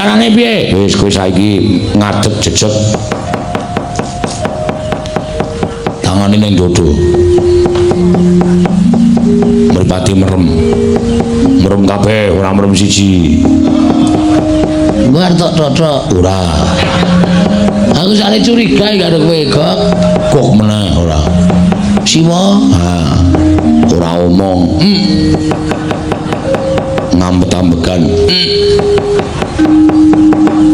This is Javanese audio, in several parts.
Carane piye? Wis kowe saiki ngadeg jejeg. Tangane ning dodo. Mripate merem. Merem kabeh, ora merem siji. Bar tok totok. Ora. Aku sale curiga karo kowe, Gok. Kok meneh ora. Siwa, Ha. Ora omong. Ngambet-ambekan.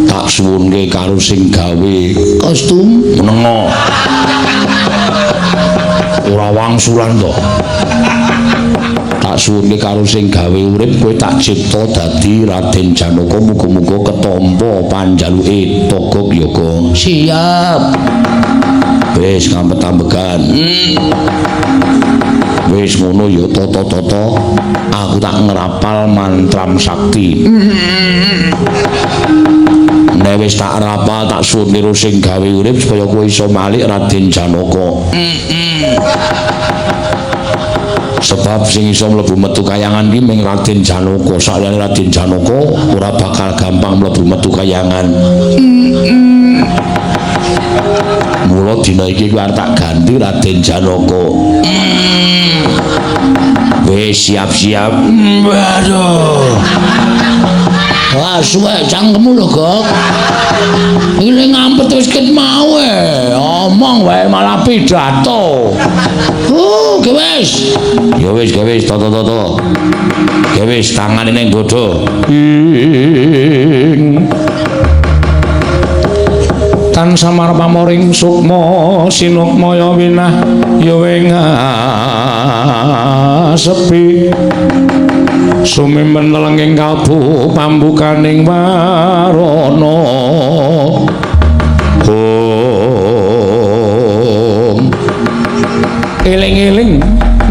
Tak suwunke karo sing gawe kostum menengo. Ora wangsulan to. Tak suwunke karo sing gawe urip kowe tak cipta dadi Raden Janaka, muga-muga ketampa panjaluke Togog Yoga. Siap. Wis ngambet-ambekan. Wis ngono ya tata-tata, aku tak ngrapal mantram sakti. Nek wis tak rapal tak suwun karo sing gawe urip supaya kowe iso malik Raden Janaka. Sebab sing iso mlebu metu kayangan ki ming Raden Janaka. Sakliyane Raden Janaka ora bakal gampang mlebu metu kayangan. Mula dina iki kowe arep tak ganti Raden Janaka. Wis siap-siap. Waduh. Wah, suwe cangkemmu lho, Gok. Iki le ngampet wis ket mau e. Omong wae malah pidato. Ge wis. Ya wis, ge wis, toto-toto. Ge wis tangane ning dodo. Ing tan samar pamoring sukma sinukmaya winah ya ing sepi sumimpen lenging kalbu pambukaning warana. Om eling-eling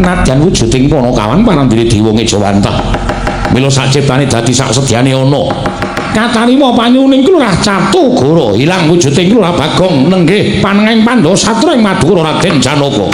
nadyan wujuding Panakawan parandene dewa ngejawantah mila saciptane dadi sak sedyane ana katarima panyuning Kelurah Catugara ilang wujuding Kelurah Bagong nenggih panengahing Pandhawa Satra ing Madukara Raden Janaka.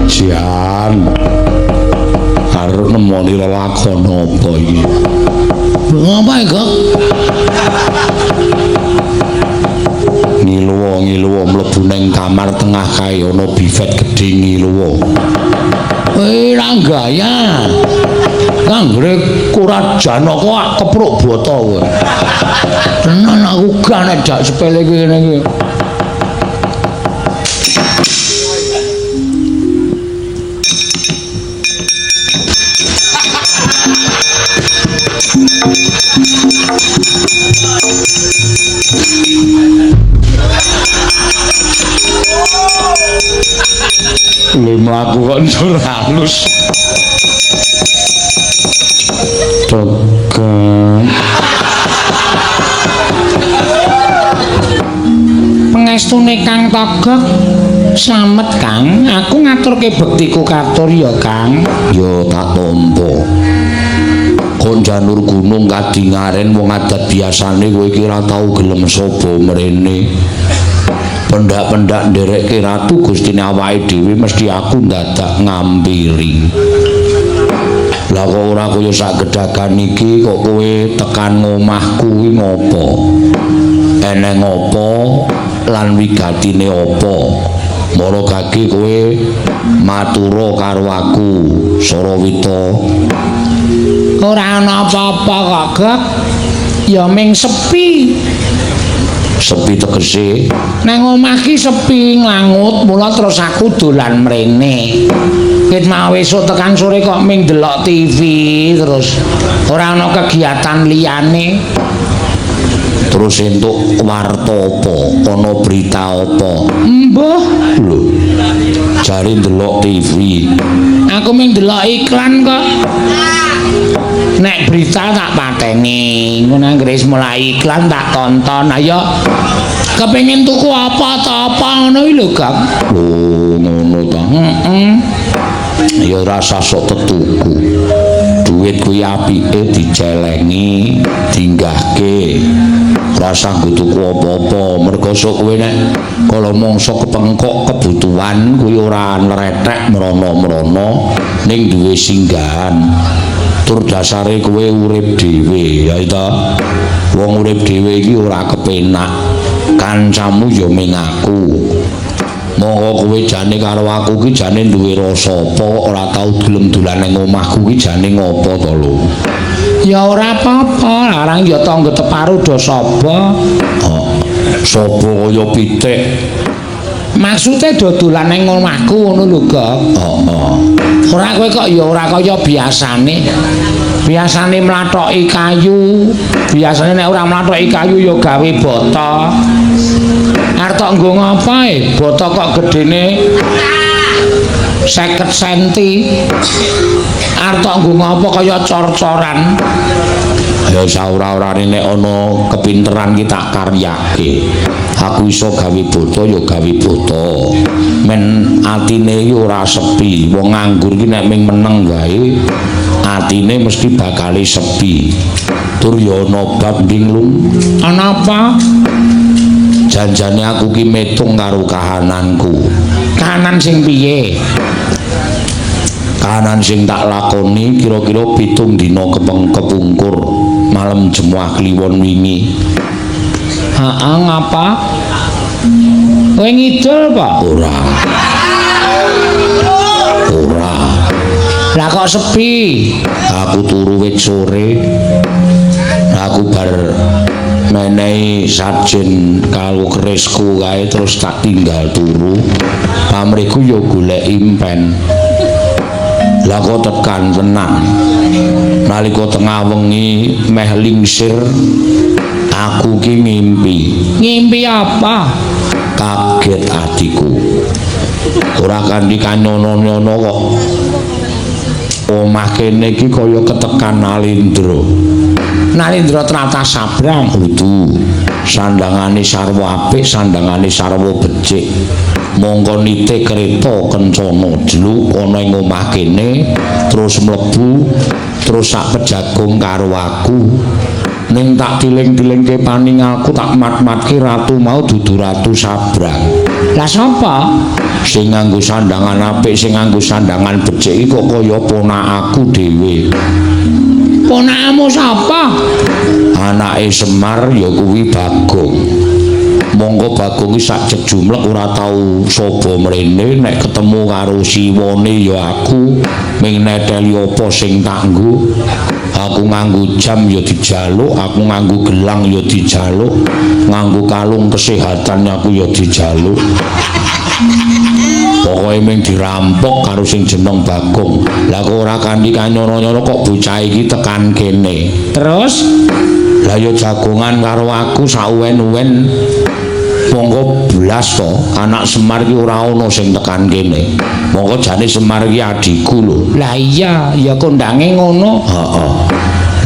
Jan arep nemoni lelakon apa iki? Ngapa, Gok? Ngiluwa-ngiluwa mlebu ning kamar tengah kae ana bifet gedhe ngiluwa. Kowe ra gaya. Anggere Kura Janaka ak kepruk bata kowe. Tenan aku gak nek dak sepele ngene iki. Le mlaku kok njur halus. Tegan. Pengestune Kang Togog slamet Kang, aku ngaturke bektiku katur ya Kang. Ya tak tampa. Kon janur gunung kadingaren wong adat biasane kowe iki ora tau gelem sapa mrene. Pendak-pendak nderekke ratu gustine awake dhewe mesti aku ndadak ngampiri. Lah kok ora kaya sak gedagan iki kok kowe tekan ngomahku kuwi ngopo? Eneng apa lan wigatine apa? Mara gage kowe matura karo aku, Sarawita. Ora ana apa-apa kok, Gok. Ya ming sepi. Sepi tegese nang omah ki sepi nglangut, mula terus aku dolan mrene. Ket mau esuk tekan sore kok ming delok TV terus ora ana kegiatan liyane. Terus entuk warta apa? Ana berita apa? Embuh. Lho. Jare ndelok TV. Aku mung ndelok iklan kok. Nek berita tak pateni, ngono anggere wis mulai iklan tak tonton. Ayo kepengin tuku apa ta apa ngono iki lho, Gak. Lho, ngono ta. Heeh. Ya ora usah sok tetuku. Duit kuwi apike dicelengi, dinggahke. Ora usah nggo tuku apa-apa, mergo sok kowe nek kala mangsa kepengkok kebutuhan kuwi ora nretek mrono-mrono ning duwe singgahan. Tur dasare kowe urip dhewe, ya ta. Wong urip dhewe iki ora kepenak. Kancamu ya ming aku. Monggo kowe jane karo aku ki jane duwe rasa apa kok ora tau gelem dolan ning omahku ki jane ngopo to lho? Ya ora apa-apa, larang ya tangga teparu do sapa. Oh, sapa kaya pitik? Maksude do dolan ning omahku ngono lho, Gok. Heeh. Ora kowe kok ya ora kaya biasane. Biasane mlathoki kayu, biasane nek ora mlathoki kayu ya gawe bata. Arep tok nggo ngapa e? Bata kok gedene 50 senti. Arep tok nggo ngapa kaya cor-coran. Ya saora-orane nek ana kepinteran ki tak karyake. Aku iso gawe bata ya gawe bata. Men atine iki ora sepi. Wong nganggur ki nek ming meneng wae atine mesti bakal sepi. Tur ya ana bab ndinglung. Ana apa? Janjane aku ki metung karo kahananku. Kahanan sing piye? Kahanan sing tak lakoni kira-kira 7 dina kepungkur malam Jemuah Kliwon wingi. Heeh, ngapa? Kowe ngidul apa? Ora. Ora. Lah kok sepi? Aku turu wit sore. Aku bar menehi sajen karo kerisku kae terus tak tinggal turu. Pamrihku ya golek impen. Lah kok tekan tenan. Nalika tengah wengi meh lingsir aku ki ngimpi. Ngimpi apa? Kaget atiku. Ora kanthi kanyono-nyono kok omah kene iki kaya ketekan Nalindra. Nalindra tlatah Sabrang. Kudu sandangane sarwa apik, sandangane sarwa becik. Mongko nite kereta kencana jluk ana ing omah kene terus mlebu terus sak pejagung karo aku. Ning tak tiling-tilingke paningalku tak mat-matke ratu mau dudu ratu Sabrang. Lah sapa? Sing nganggo sandangan apik, sing nganggo sandangan becik iki kok kaya ponakaku dhewe. Ponakmu sapa? Anake Semar ya kuwi Bagong. Monggo Bagong iki sak jejumlek ora tau saba mrene, nek ketemu karo siwane ya aku ming neteli apa sing tak nggo. Aku nganggo jam ya dijaluk, aku nganggo gelang ya dijaluk, nganggo kalung kesehatan aku ya dijaluk. Pokoke ming dirampok karo sing jeneng Bagong. Lah kok ora kanthi kanyono-nyono kok bocah iki tekan kene. Terus? Lah ya jagongan karo aku sauwen-uwen. Monggo blas to, anak Semar iki ora ana sing tekan kene. Monggo jane Semar iki adhiku lho. Lah iya, ya kondange ngono. Heeh.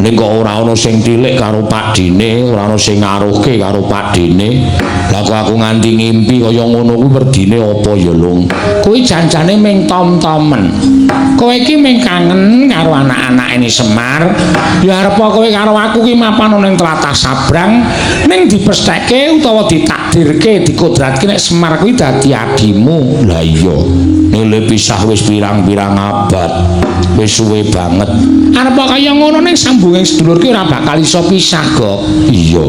Ning kok ora ana sing tilik karo pakdine, ora ana sing ngaruhke karo pakdine. Lah kok aku nganti ngimpi kaya ngono kuwi werdine apa ya, Lung? Kuwi janjane ming tom-tomen. Kowe iki ming kangen karo anak-anak ini Semar. Ya arep kowe karo aku ki mapan ning tlatah Sabrang, ning dipestheke utawa ditakdirke, dikodratke nek Semar kuwi dadi adimu. Lah iya, nile pisah wis pirang-pirang abad, wis suwe banget. Arep kaya ngono ning sambunging sedulur ki ora bakal iso pisah, Gok. Iya.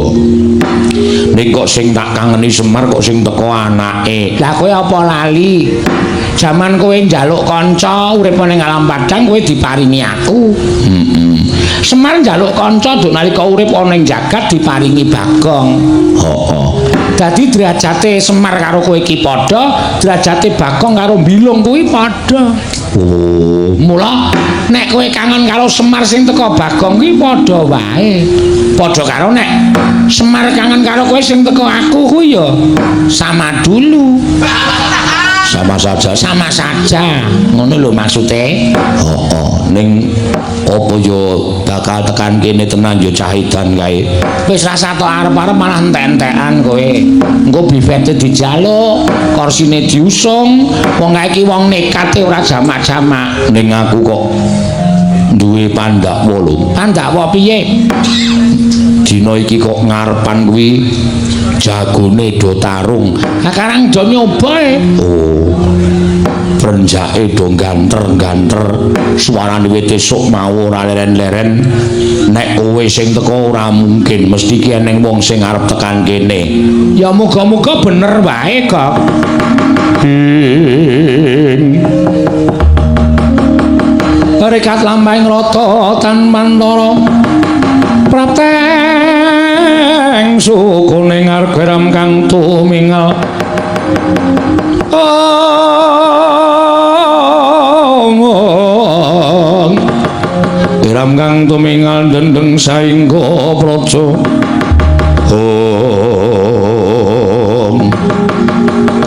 Ning kok sing tak kangeni Semar kok sing teko anake. Lah kowe apa lali? Jaman kowe njaluk kanca urip ning alam padang kowe diparingi aku. Heeh. Semar njaluk kanca nduk nalika urip ana ing jagat diparingi Bagong. Heeh. Dadi derajate Semar karo kowe iki padha, derajate Bagong karo Bilung kuwi padha. Oh, Mula nek kowe kangen karo Semar sing teko Bagong kuwi padha wae. Padha karo nek Semar kangen karo kowe sing teko aku kuwi ya sama dulu. Sama saja. Sama saja. Ngono lho maksude. Heeh, ning apa ya bakal tekan kene tenan ya cah edan kae. Wis rasa tok arep-arep malah entek-entekan kowe. Engko bifete dijaluk, korsine diusung, wong kae iki wong nekate ora jamak-jamak. Ning aku kok duwe pandakwa lho. Pandakwa piye? Dina iki kok ngarepan kuwi jagone do tarung. Ha karang do nyoba e. Oh. Prenjake do ganter-ganter, suarane wit esuk mau ora leren-leren. Nek kowe sing teko ora mungkin, mesti ki eneng wong sing arep tekan kene. Ya muga-muga bener wae kok. Ing Rekat lampahing rata tan mantara prapteng sukune ngargeram kang tumingal. Omong Iram kang tumingal dendeng saingga praja. Om.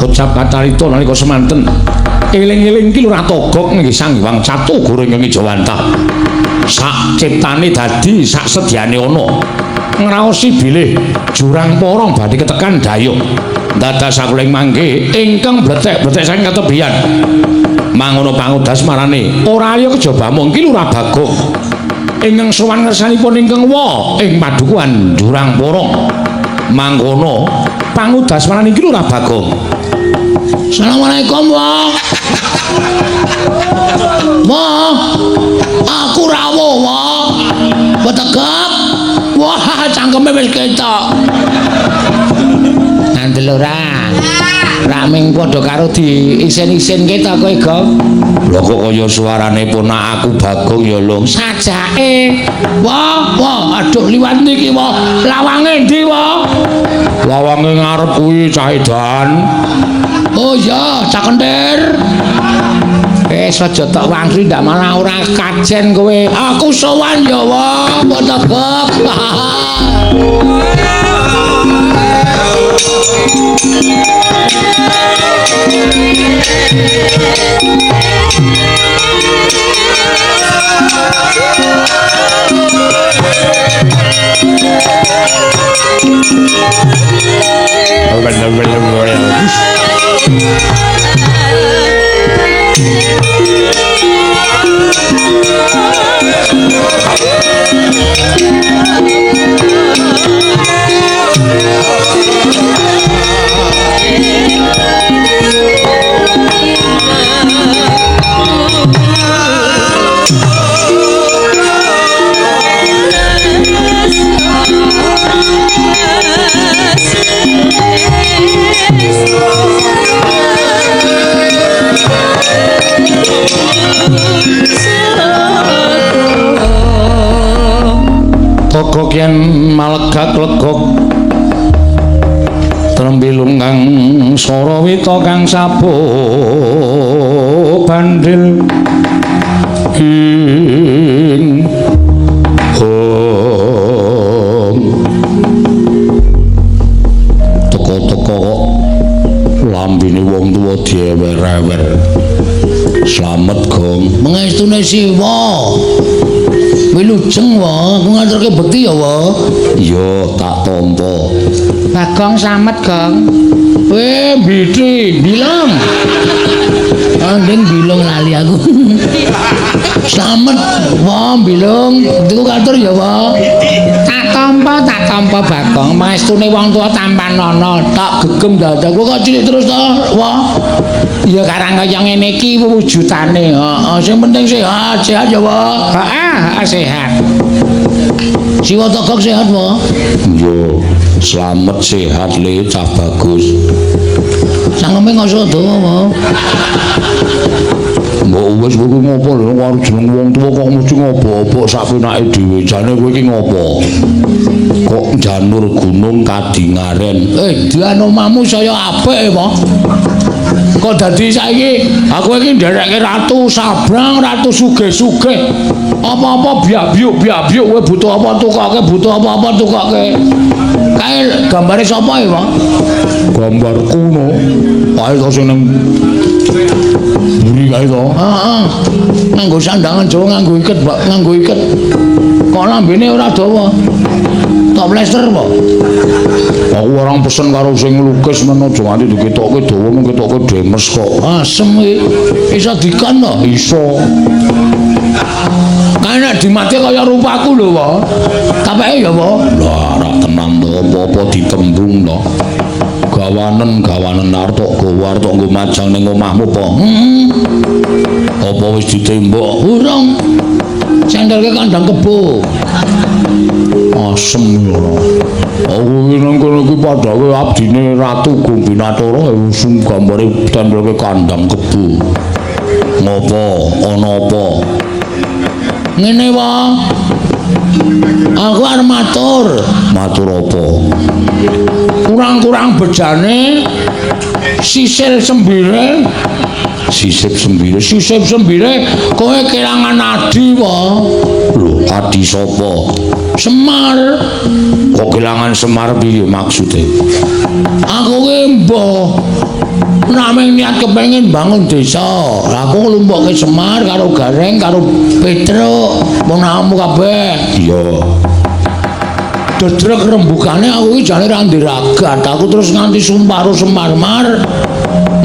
Ucap kacarita nalika semanten eling-eling ki Lurah Togok nggih Sang Hyang Catu Guru ingkang Ijawantah. Sak ciptane dadi sak sedyane ana. Ngraosi bilih jurang porong badhe ketekan dayuh. Dados sakuling mangke ingkang bletek-bletek saking katebian. Mangono pangudas marane ora liya kejaba mung ki Lurah Bagong. Ingkang sowan ngersanipun ingkang wa ing padukuhan Jurang Porong. Mangkono pangudas marane ki Lurah Bagong. Assalamualaikum, Wah. Wah, aku rawuh, Wah. Petegak. Wah, cangkeme wis ketok. Ngandel ora? Rak ming padha karo diisen-isin ketok kowe, Gong. Lho kok kaya suarane ponak aku Bagong ya, Lung. Sajake. Wah, wah, aduh liwat niki, wah. Lawange ndi, wah? Lawange ngarep kuwi cah edan. Oh iya, cak kentir. Wis aja tok wangsul ndak malah ora kajen kowe. Aku sowan ya, wah, petegak. Togok yen malegak legok trembilung kang sarawita kang sabuk bandil ing Om. Teko-teko kok lambene wong tuwa diewer-ewer. Slamet, Gong. Mengestune Siwa. Wilujeng, wah, aku ngaturke bekti ya, wah. Iya, tak tampa. Bagong slamet, Gong. Mbiti, bilong. Andeng bilong lali aku. Slamet, wah, bilong. Iku katur ya, wah. Tak tampa Bagong. Mangestune wong tuwa tampanana, tak gegem dadaku kok cilik terus to, wah. Ya karang kaya ngene iki wujudane. Heeh, sing penting sehat, sehat ya, wah. Heeh, sehat. Siwa Togok sehat, wah. Yo, slamet sehat le cah bagus. Cangkeme ngoso dawa, wah. Mbok wis kowe iki ngopo lho karo jeneng wong tuwa kok mesti ngopo-opo sak penake dhewe. Jane kowe iki ngopo? Kok janur gunung kadingaren. Dian omahmu saya apik apa? Kok dadi saiki aku iki nderekke ratu sabrang, ratu sugih-sugih. Apa-apa biak-biuk kowe butuh apa tukoke, butuh apa-apa tukoke. Kae gambare sapa ya, Pak? Gambarku no. Kae to sing nang mburi kae to. Heeh. Nganggo sandangan Jawa, nganggo iket, Pak, nganggo iket. Kok lambene ora dawa. Tok plester apa? Aku orang pesen karo sing nglukis men aja nganti diketokke dawa mung ketokke demes kok. Asem iki. Iso dikon to? Iso. Kae nek dimati kaya rupaku lho, Pak. Tapeke ya, Pak. Lah, ora tenan to, apa-apa ditembung to. Gawanen-gawanen arep tok gawa arep tok nggo majang ning omahmu apa? Heeh. Apa wis ditembok? Urung. Sendelke kandang kebo. Asem ya ora. Aku iki nang kono iki padhae abdine Ratu Gombinatara usum gambare tendelke kandang kebo. Ngopo? Ana apa? Ngene wae. Aku arep matur. Matur apa? Kurang-kurang bejane sisil sembire, sisip sembire, sisip sembire kowe kelangan adi wae. Lho, adi sapa? Semar. Kok kelangan Semar piye maksude? Aku ki mbah namung niat kepengin bangun desa. Aku nglumpukke Semar karo Gareng karo Petruk, monamu kabeh. Iya. Dedrek rembugane aku iki jane ra ndiragat. Aku terus nganti sumpah karo Semar-mar.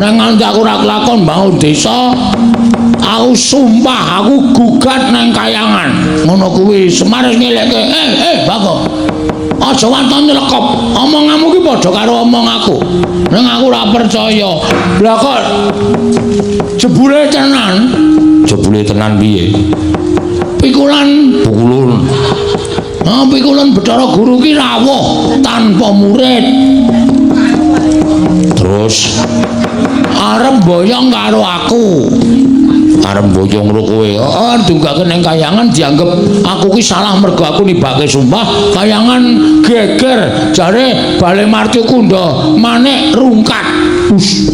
Nek nganti aku ora kelakon bangun desa, aku sumpah aku gugat nang kayangan. Ngono kuwi Semar wis ngelekke, Bagong. Aja waton nyelekop. Omonganmu ki padha karo omong aku. Ning aku ora percaya. Lah kok jebule tenan? Jebule tenan piye? Pikulan pukulun. Ah, pikulan Bathara Guru ki rawuh tanpa murid. Terus arep boyong karo aku. Arep boyong karo kowe. Heeh, dunggake ning kayangan dianggep aku ki salah mergo aku nibake sumpah. Kayangan geger jare Bale Marti Kunda manik rungkat. Us.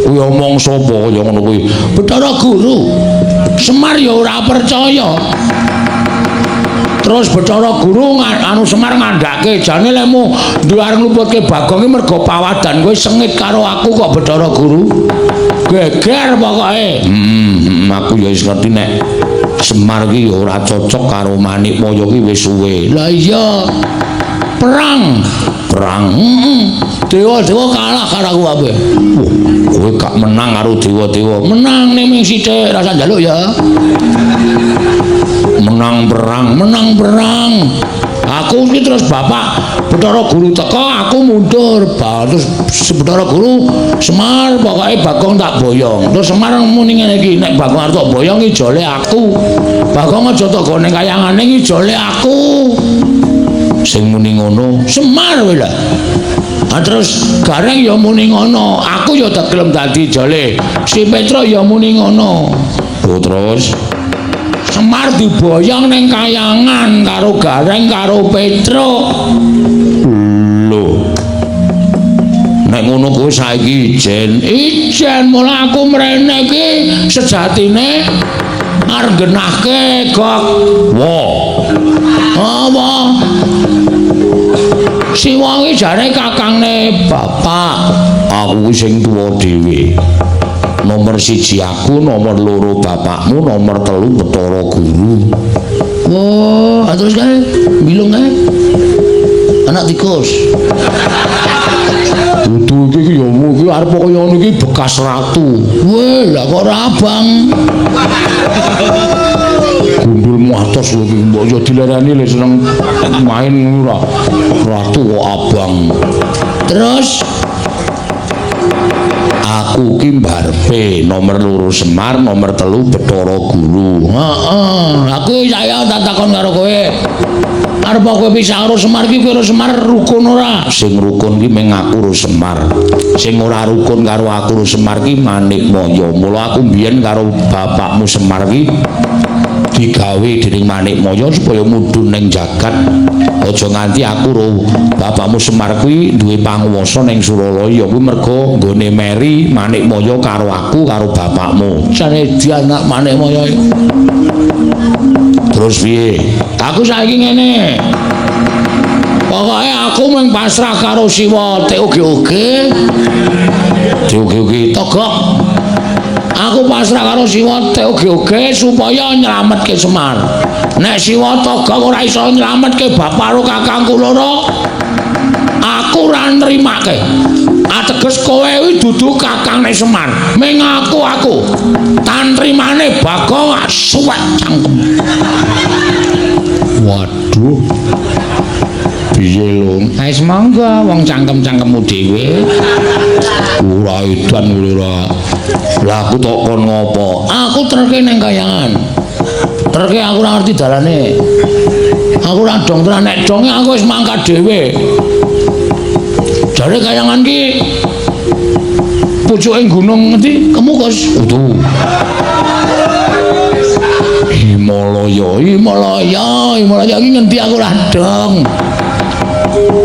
Kuwi omong sapa kaya ngono kuwi? Bathara Guru. Semar ya ora percaya. Terus Bathara Guru anu Semar ngandhake jane lemu duwe arep ngluputke Bagong iki mergo pawadan kowe sengit karo aku kok Bathara Guru. Geger pokoke. Aku ya wis ngerti nek Semar iki ya ora cocok karo Manikmaya ki wis suwe. Lah iya. Perang. Perang. Heeh. Dewa-dewa kalah karo aku kabeh. Wah, kowe gak menang karo dewa-dewa. Menang ning ming sithik, rasa njaluk ya. Menang perang, menang perang. Aku iki terus bapak Bathara Guru teko, aku mundur. Terus Bathara Guru Semar pokoke Bagong tak boyong. Terus Semar muni ngene iki, nek Bagong arep tak boyong ijole aku. Bagong aja tak gone kayangane ijole aku. Sing muni ngono Semar kowe lho. Ah terus Gareng ya muni ngono, aku ya tak gelem dadi ijole. Si Petruk ya muni ngono. Oh terus Semar diboyong ning kayangan karo Gareng karo Petruk. Lho. Nek ngono kowe saiki ijen. Ijen mula aku mrene iki sejatine arep genahke gok. Wo. Apa? Si wong iki jare kakangne bapak. Aku sing tuwa dhewe. Nomor 1 aku, nomor 2 bapakmu, nomor 3 Bathara Guru. Oh, terus kae bilung kae. Anak tikus. Dudu iki ya iki arep kaya ngono iki bekas ratu. Weh, lah kok ora abang. Gundulmu atos lho iki, mbok yo dilereni le seneng main ora. Ratu kok abang. Terus Aku ki mbarepe nomor 2 Semar, nomor 3 Bathara Guru. Heeh, aku saya tak takon karo kowe. Arep kowe pisah karo Semar ki kowe karo Semar rukun ora? Sing rukun ki mung aku karo Semar. Sing ora rukun karo aku karo Semar ki Manikmaya. Mula aku mbiyen karo bapakmu Semar ki digawe dening Manikmaya supaya mudhun ning jagat. Aja nganti aku karo bapakmu Semar kuwi duwe panguwasa ning Suralaya kuwi merga nggone meri Manikmaya karo aku karo bapakmu. Jane anak Manikmaya. Terus piye? Aku saiki ngene. Pokoke aku mung pasrah karo Siwa TOGOG. TOGOG Togok. Aku pasrah karo Siwa TOGOG supaya nyelametke Semar. Nek Siwa Togok ora iso nyelametke bapak karo kakangku loro, aku ora nrimake. Ateges kowe kuwi dudu kakangne Semar. Ming aku. Tantrimane Bagong suwek cangkem. Waduh. Piye lho? Wis monggo wong cangkem-cangkemmu dhewe. Ora edan ora. Lah aku tok kon ngopo? Aku terke ning kayangan. Terke aku ora ngerti dalane. Aku ora dong tenan, nek donge aku wis mangkat dhewe. Jare kayangan ki pucuke gunung ngendi? Kemukus. Udu. Himalaya, Himalaya, Himalaya ki ngendi aku ora dong.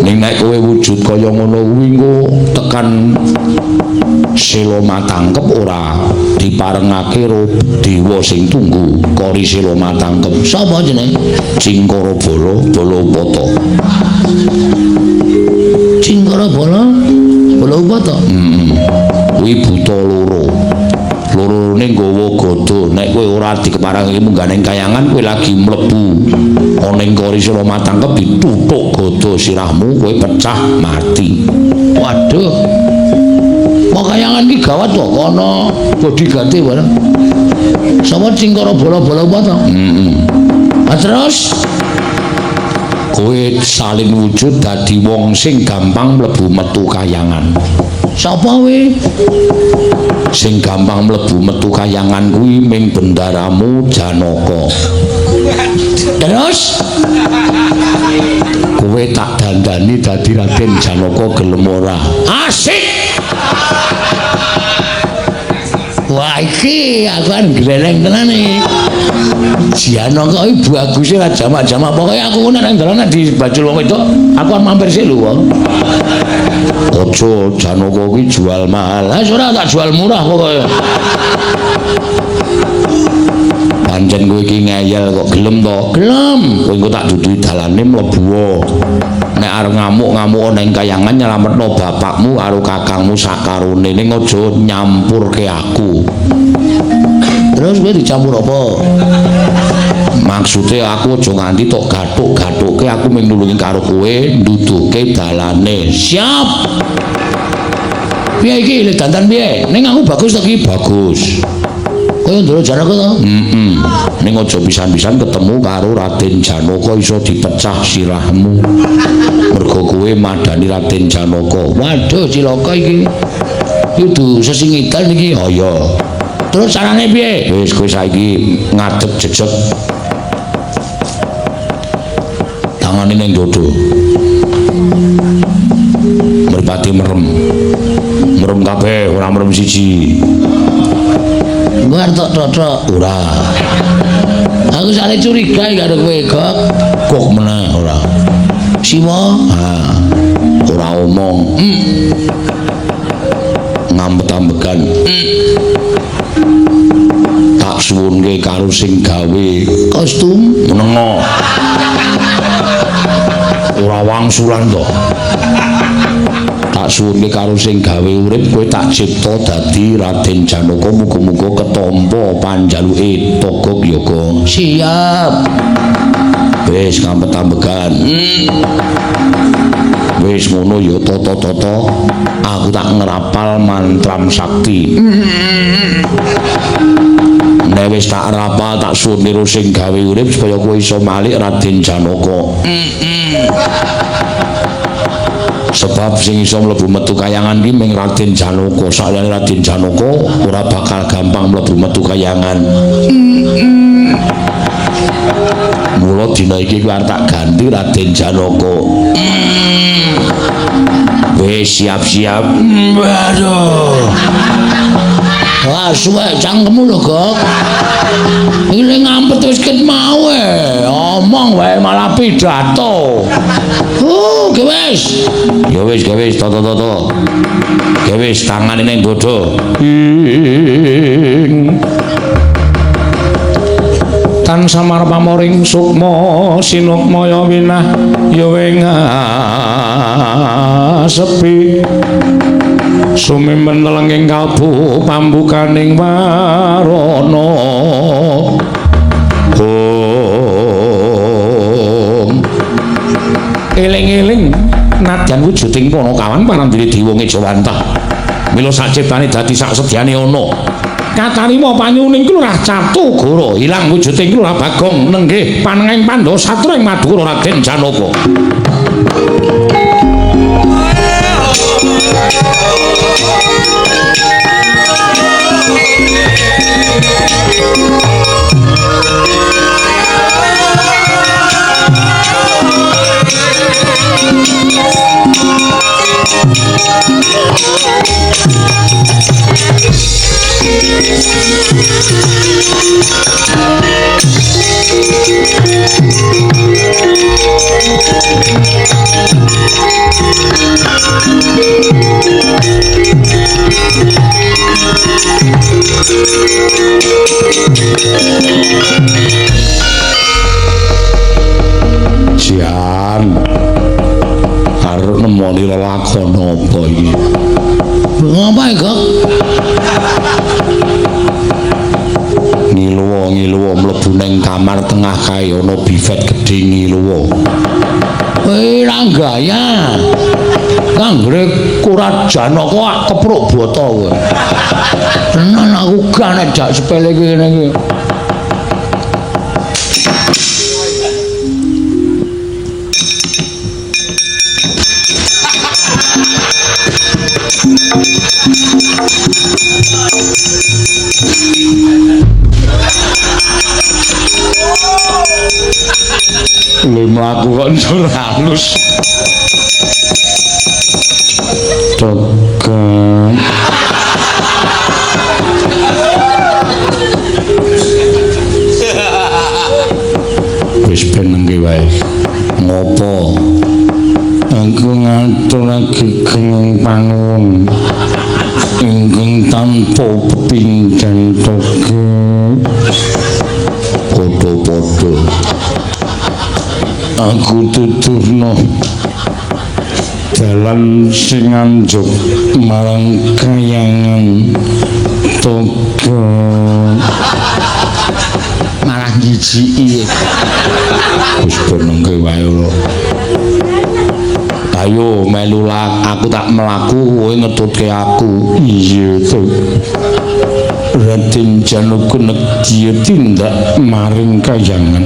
Ning nek kowe wujud kaya ngono kuwi engko tekan Sela Matangkep ora diparengake karo dewa sing tunggu kori Sela Matangkep. Sapa jenenge? Cingkara Bala, Balapata. Cingkara Bala, Balapata. Heeh. Kuwi buta loro. Lorone nggawa gada. Nek kowe ora dikeparengake munggah ning kayangan, kowe lagi mlebu ana ing kori Sela Matangkep dituthuk gada sirahmu, kowe pecah mati. Waduh. Wong kayangan ki gawat kok ana bodyguard-e bareng. Sapa Cingkara Bala Balapata? Heeh. Ha terus kowe salin wujud dadi wong sing gampang mlebu metu kayangan. Sapa kuwi? Sing gampang mlebu metu kayangan kuwi ming bendaramu Janaka. Terus kowe tak dandani dadi Raden Janaka gelem ora? Asik. Wah iki aku kan greleng tenan iki. Janaka iki baguse ra jamak-jamak. Pokoke aku nek nang dalan di bajul wong wedok, aku kan mampir sik lho wong. Aja Janaka kuwi jual mahal. Lah ora tak jual murah pokoke. Pancen kowe iki ngeyel kok gelem to? Gelem. Kowe engko tak duduhi dalane mlebu. Nek arep ngamuk-ngamuk ning kayangan nyelametno bapakmu karo kakangmu sakarone, ning aja nyampurke aku. Terus kowe dicampur apa? Maksude aku aja nganti tok gathuk-gathuke, aku mung nulungi karo kowe nduduhke dalane. Siap. Piye iki le dandan piye? Ning aku bagus to ki? Bagus. Kaya Ndara Janaka to? Heeh. Ning aja pisan-pisan ketemu karo Raden Janaka iso dipecah sirahmu. Mergo kowe madani Raden Janaka. Waduh cilaka iki. Kudu sesingitan iki. Oh iya. Terus carane piye? Wis kowe saiki ngadeg jejeg. Tangane ning dodo. Mripate merem. Merem kabeh, ora merem siji. Gue tok tok ora. Aku sale curiga karo kowe, Gok. Kok meneh ora. Siwa? Ha. Ora omong. Ngambet-ambekan. Tak suwunke karo sing gawe kostum menengo. Ora wangsulan to. Tak suwunke karo sing gawe urip kowe tak cipta dadi Raden Janaka, muga-muga ketampa panjaluke Togog Yoga. Siap. Wis ngambet-ambekan. Wis ngono ya tata-tata, aku tak ngrapal mantram sakti. Nek wis tak rapal tak suwun karo sing gawe urip supaya kowe iso malik Raden Janaka. Sebab sing iso mlebu metu kayangan ki ming Raden Janaka. Sakliyane Raden Janaka ora bakal gampang mlebu metu kayangan. Mula dina iki kuwi arep tak ganti Raden Janaka. Wis siap-siap. Waduh. Wah, suwe cangkemmu lho, Gok. Iki ngampet wis ket mau e. Omong wae malah pidato. Ge wis. Ya wis, ge wis, toto-toto. Ge wis tangane ning dodo. Ing tan samar pamoring sukma sinukmaya winah ya ing sepi sumimpen telenging kalbu pambukaning warana. Om eling-eling nadyan wujuding Panakawan parandene dewa ngejawantah mila saciptane dadi sak sedyane ana katarima panyuning Kelurah Catugara ilang wujuding Kelurah Bagong nenggih panenging Pandhawa Satra ing Madura Raden Janaka. Jan arep nemoni lelakon apa iki? Ngapa iki, Gok? Ngiluwa-ngiluwa mlebu ning kamar tengah kae ana bifet gedhe ngiluwa. Kowe ra gaya. Kanggere Kura Janaka ak kepruk bata kowe. Tenan aku gak nek jak sepele kene iki. Lha mlaku kok njur halus. Tekan. Wis penengke wae. Ngopo? Aku ngaturake kenging panuwun ingkang tanpa pepindhan toge. Padha-padha. Aku tuturno dalan sing anjuk marang kayangan toga. Malah jijiki. Wis benengke wae ora. Ayo melu aku tak mlaku kowe ngetutke aku. Iya to. Raden Janaka nedya tindak maring kayangan.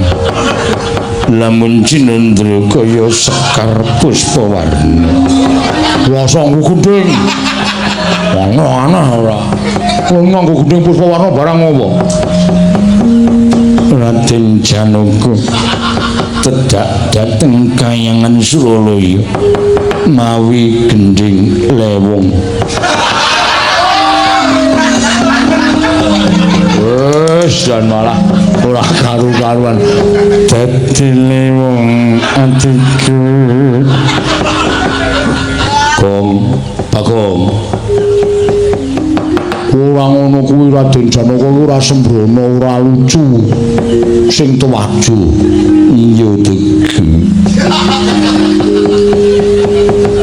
Lamun cinendra kaya sekar puspawarna. Wasa nggo gendhing. Aneh-aneh ora. Kowe nganggo gendhing puspawarna barang apa? Raden Janaka tedak dhateng kayangan Suralaya mawi gendhing lewung. Wis jan malah ora karu-karuan. Dadi lewung atiku. Gong, Bagong. Ora ngono kuwi Raden Janaka ora sembrono, ora lucu. Sing tuwaju. Iya tegu.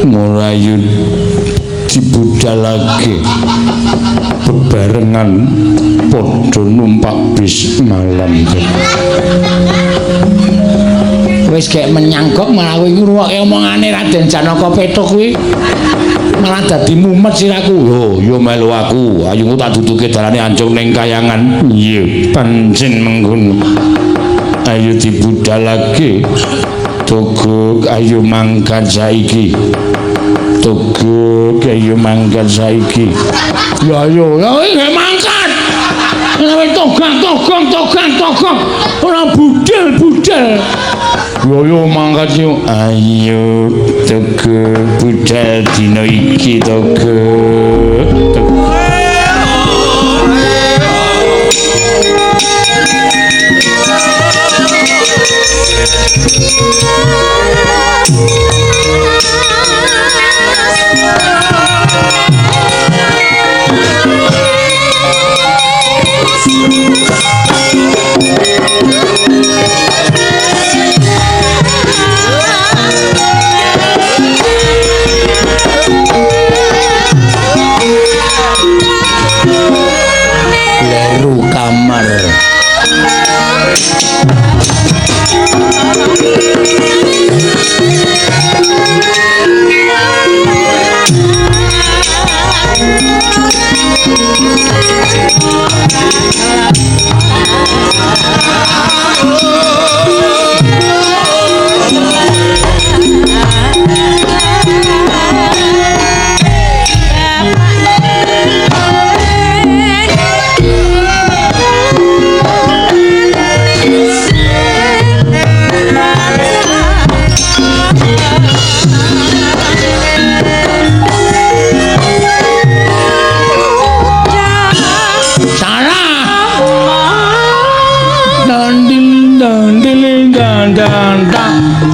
Mulayu dibudalake bebarengan padha numpak bis malam. Wis gek menyangkok malah kowe ngrungokke omongane Raden Janaka Petuk kuwi malah dadi mumet siraku. Yo, yo melu aku. Ayo tak duduke dalane anjung ning kayangan. Iya, pancen mengkono. Ayo dibudalake. Togok ayo mangkat saiki. Togok ayo mangkat saiki. Ya ayo, ya iki mangkat. Ora togak togok togak togok. Ora budal budal. Ya ayo mangkat yo. Ayo Togok budal dina iki Togok. Leru kamar.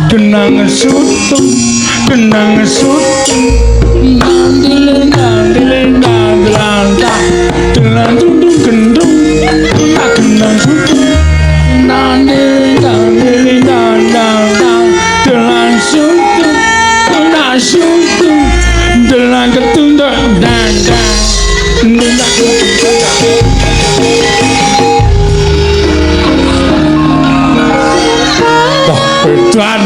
Genang sutung, genang sutung, dandil dandil dandil dandil tung gendung, genang sutung, dandil dandil dandil dandil sutung, genang sutung, dandil ketung dandang. Edan.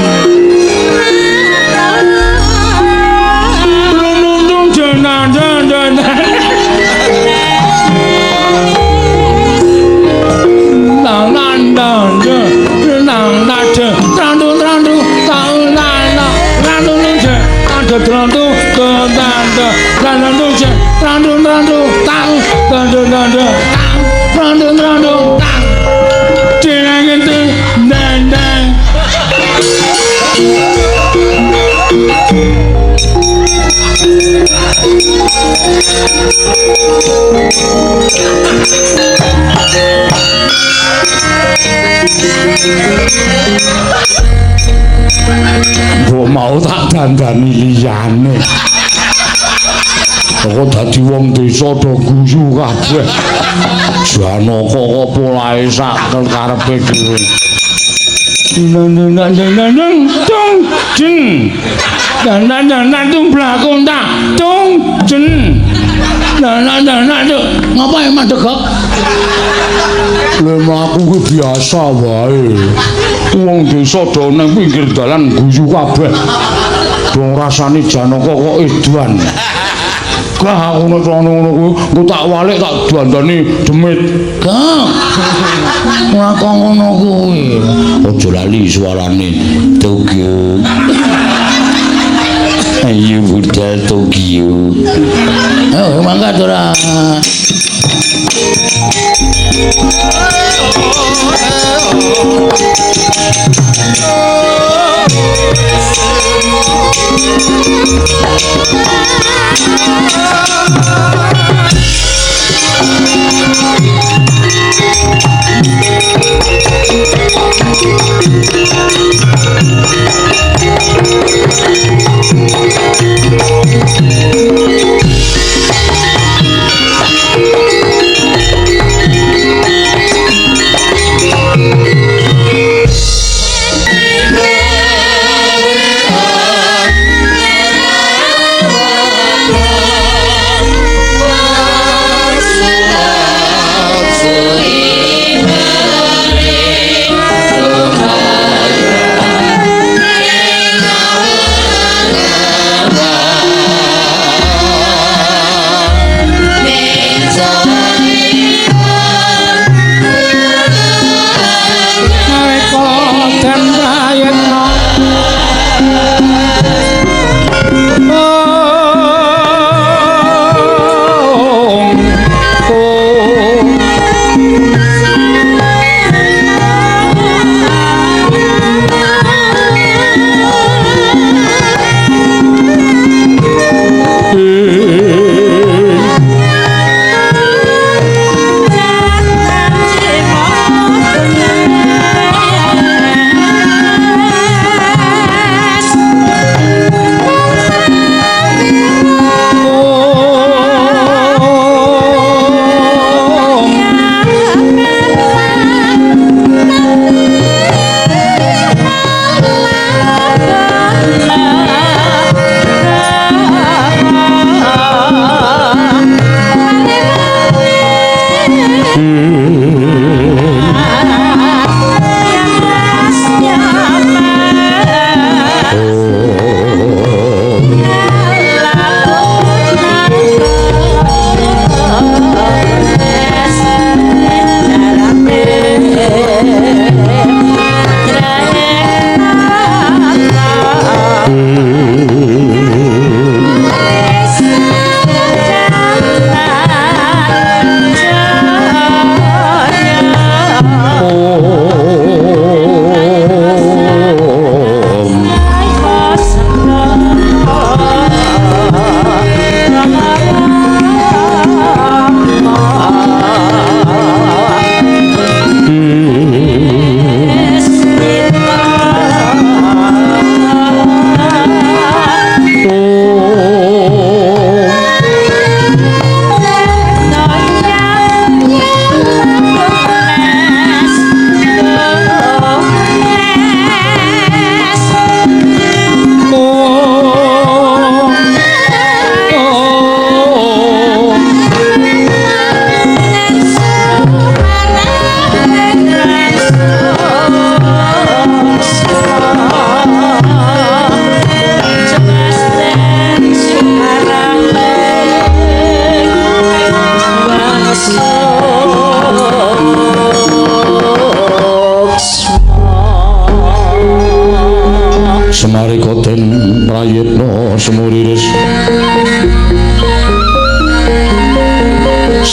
Mbok mau tak dandani liyane. Kok dadi wong desa do guyu kabeh. Janaka kok polahe sak karepe dhewe. Nang tung jeng. Nang nang tung blakon tak tung jeng. Nang nang nang ngapa emang degok? Lha mlaku kuwi biasa wae. Wong desa do nang pinggir dalan guyu kabeh. Do ngrasani Janaka kok edan. Gah aku nek ngono kuwi engko tak walik tak dandani demit. Gah. Ora kok ngono kuwi. Aja lali suarane Tokyo. Ayo budal Tokyo. Oh, mangkat ora.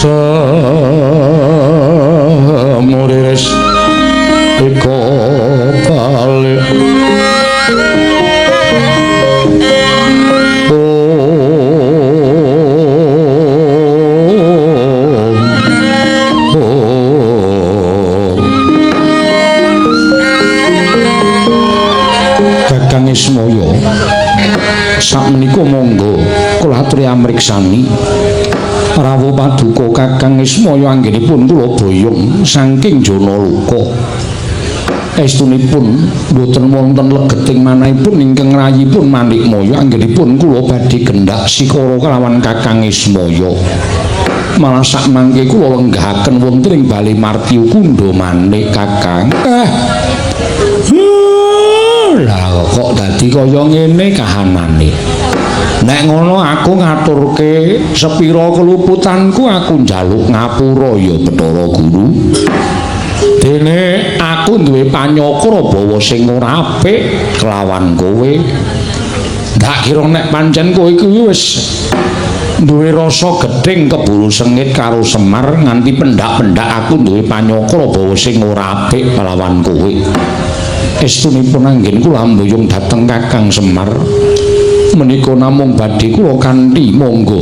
Samuriris eko balik. Kakang Ismaya, sakmenika monggo kula aturi amriksani rawuh paduka Kakang Ismaya anggenipun kula boyong saking Janaloka. Estunipun boten wonten legeting manahipun ingkang rayipun Manikmaya anggenipun kula badhe gendak sikara kelawan Kakang Ismaya. Malah sakmangke kula lenggahaken wonten ing Bale Martyu Kundha Manik Kakang. Lah kok dadi kaya ngene kahanane. Nek ngono aku ngaturke sepira keluputanku, aku njaluk ngapura ya Bathara Guru. Dene aku duwe panyakra bawa sing ora apik kelawan kowe. Ndak kira nek pancen kowe kuwi wis duwe rasa gething keburu sengit karo Semar nganti pendak-pendak aku duwe panyakra bawa sing ora apik kelawan kowe. Estunipun anggen kula mboyong dhateng Kakang Semar menika namung badhe kula kanthi monggo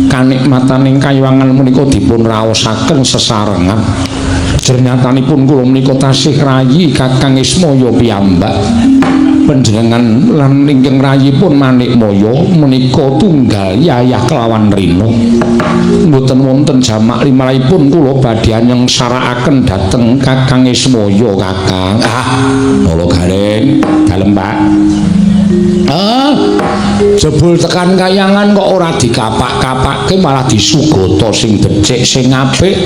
kanikmataning kayuwangan menika dipun raosaken sesarengan. Jernyatanipun kula menika tasih rayi Kakang Ismaya piyambak. Panjenengan lan ingkang rayipun Manikmaya menika tunggal yayah kelawan rina. Mboten wonten jamak limrahipun kula badhe nyengsarakaken dhateng Kakang Ismaya Kakang. Ah, mula gareng dalem Pak. Ah, jebul tekan kayangan kok ora dikapak-kapake malah disugata sing becik sing apik.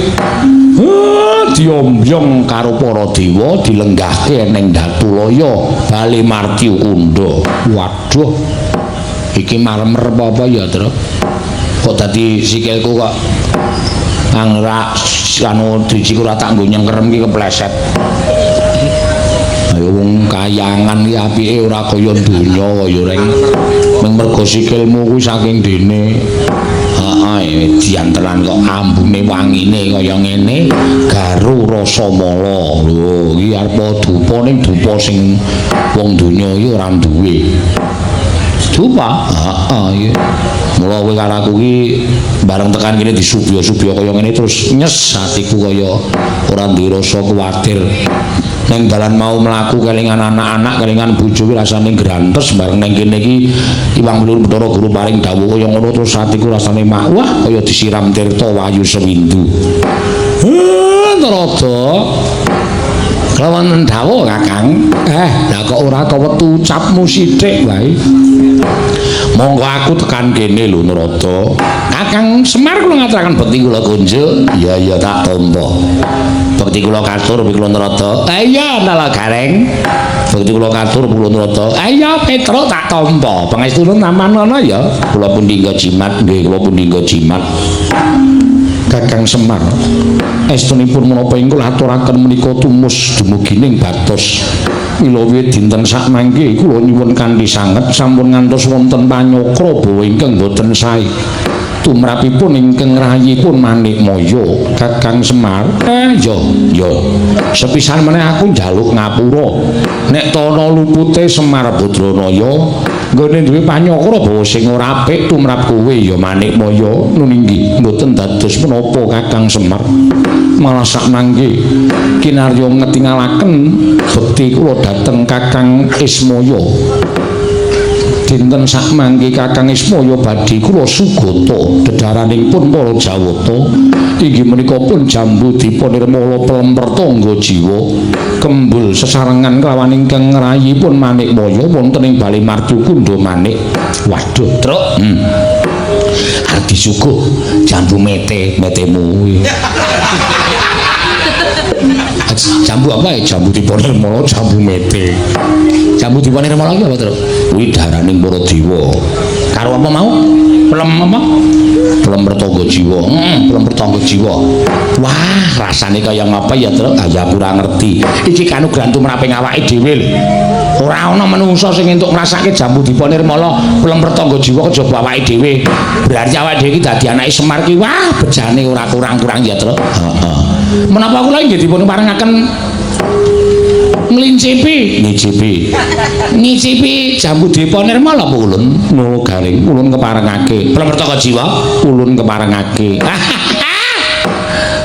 Diombyong karo para dewa dilenggahke ning Datulaya Bale Martyu Kundha. Waduh, iki marmer apa ya, Tru? Kok dadi sikilku kok angrak anu drijiku ora tak nggo nyengkerem iki kepleset. Ayo wong kayangan iki apike ora kaya donya kaya reng. Ming mergo sikilmu kuwi saking dene. Heeh, diantenan kok ambune wangine kaya ngene, garu rasa mala. Lho, iki arep dupa ning dupa sing wong donya iki ora duwe. Dupa? Heeh iki. Mula kowe karo aku iki bareng tekan kene disubya-subya kaya ngene terus nyes atiku kaya ora duwe rasa kuwatir. Ning dalan mau mlaku kelingan anak-anak, kelingan bojo ki rasane grantes bareng ning kene iki Iwang Blur Bathara Guru paring dawuh kaya ngono terus atiku rasane wah kaya disiram tirta wayu sewindu. Narada. Kelawan dawuh Kakang. Lah kok ora kewetu ucapmu sithik wae. Monggo aku tekan kene lho Narada. Kakang Semar kula ngaturaken bekti kula kunjuk. Iya iya tak tampa. Bekti kula katur kula Narada. Iya nala gareng. Bekti kula katur kula Narada. Iya Petro tak tampa. Pangestune namanono ya. Kula pundi nggo jimat nggih kula pundi nggo jimat. Kakang Semar estunipun menapa ing kula aturaken menika tumus dumugining batos. Mila wiwit dinten sakmangke kula nyuwun kanthi sanget sampun ngantos wonten panyakra bawa ingkang boten sae. Tumrapipun ingkang rayipun Manikmaya Kakang Semar. Yo yo. Sepisan meneh aku njaluk ngapura. Nek tana lupute Semar Badranaya nggone duwe panyakra bawa sing ora apik tumrap kowe ya Manikmaya. Nun inggih mboten dados menapa Kakang Semar. Malah sakmangke kinarya ngetingalaken bekti kula dhateng Kakang Ismaya. Dinten sakmangke Kakang Ismaya badhe kula sugata dedharanipun para Jawata inggih menika pun jambu dipa nirmala pelemper tangga jiwa kembul sesarengan kelawan ingkang ngrayipun Manikmaya wonten ing Bale Martyu Kundha Manik. Waduh, Truk. Arep disuguh jambu mete, metemu. Jambu apa ya? Jambu dipa nirmala, jambu mete. Jambu dipa nirmala iki apa, Truk? Kuwi daraning para dewa. Karo apa mau? Pelem apa? Pelem pertangga jiwa. Pelem pertangga jiwa. Wah, rasane kaya ngapa ya, Truk? Ah, ya aku ora ngerti. Iki kanugrahan tumraping awake dhewe lho. Ora ana menungsa sing entuk ngrasake Jambu Dipa Nirmala pelem pertangga jiwa kejaba awake dhewe. Berarti awake dhewe iki dadi anake Semar ki wah bejane ora kurang-kurang ya, Tru. Heeh. Menapa kula inggih dipun parengaken nglincipi, ngicipi. Ngicipi Jambu Dipa Nirmala apa ulun? Nula garing, ulun keparengake. Pelem pertangga jiwa, ulun keparengake.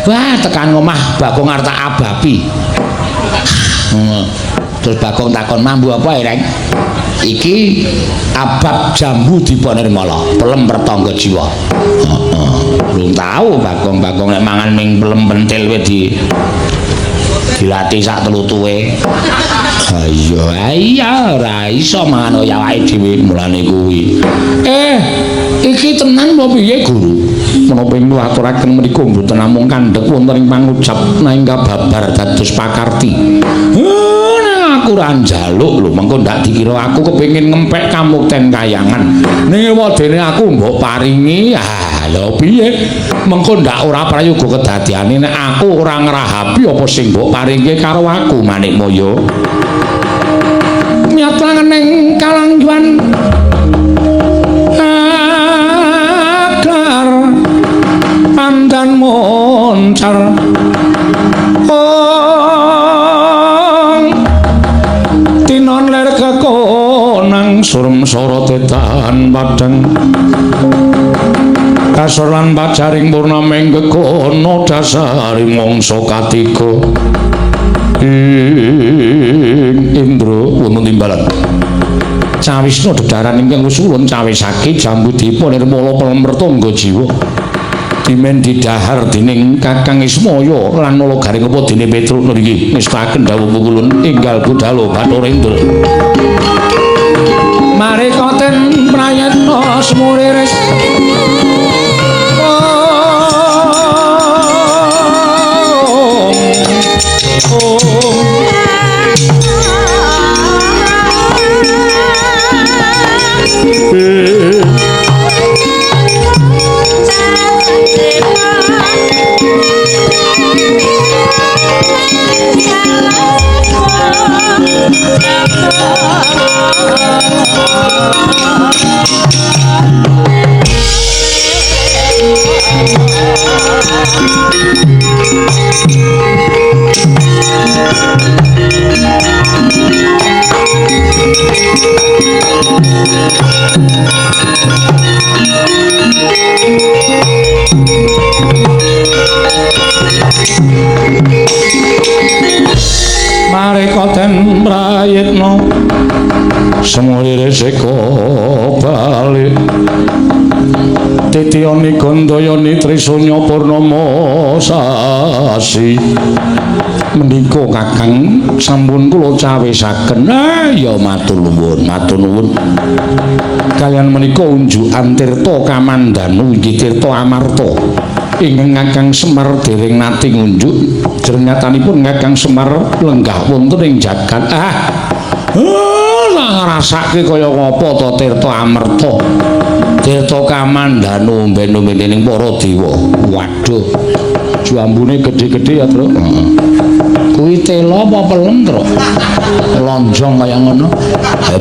Wah, tekan omah Bagong arep tak abapi. Terus Bagong takon, "Mambu apa, Reng?" Iki abab Jambu Dipa Nirmala, pelem pertangga jiwa. Heeh. Belum tahu Bagong-bagong nek mangan ming pelem pentil wis di dilatih sak telu-tuwe. Ha iya, iya ora iso mangan kaya awake dhewe mulane kuwi. Iki tenan apa piye, Guru? Menapa ing aturaken menika mboten namung kandhek wonten ing pangucap nanging kababar dados pakarti. Aku ora njaluk lho, mengko ndak dikira aku kepengin ngempek kamukten kayangan. Ning wadene aku mbok paringi, ah lho piye? Mengko ndak ora prayoga kedadiane nek aku ora ngrahapi apa sing mbok paringke karo aku, Manikmaya. Nyatlangen ning kalangguan agar pandan moncar. Tinon ler kekonang surem sorote tahan padang kasor lan pajaring purnaming kekono dasari mangsa katiga ing Indra wonten timbalan cawisna dedaran ingkang wis ulun cawisake Jambu Dipa Nirmala pelem pertangga jiwa dimen didahar dening Kakang Ismaya lan Nala Garing apa dene Petruk niki ngestaken dawuh ulun enggal budhalo Bathara Indra. Marekaten prayatna semuriris. Marekaten prayitna semulire seka bali titiyani gandayani trisanya purnama sasi menika Kakang sampun kula cawisaken. Ya matur nuwun, matur nuwun. Kalian menika unjukan tirta kamandanu inggih tirta amarta ingkang Kakang Semar dereng nate ngunjuk. Jernyatanipun Kakang Semar lenggah wonten ing jagat. Ngrasake kaya ngapa to tirta amarta tirta kamandanu omben-ombene ning para dewa. Waduh, jambune gedhe-gedhe ya, Truk. Heeh. Kuwi tela apa pelem, Truk? Lonjong kaya ngono.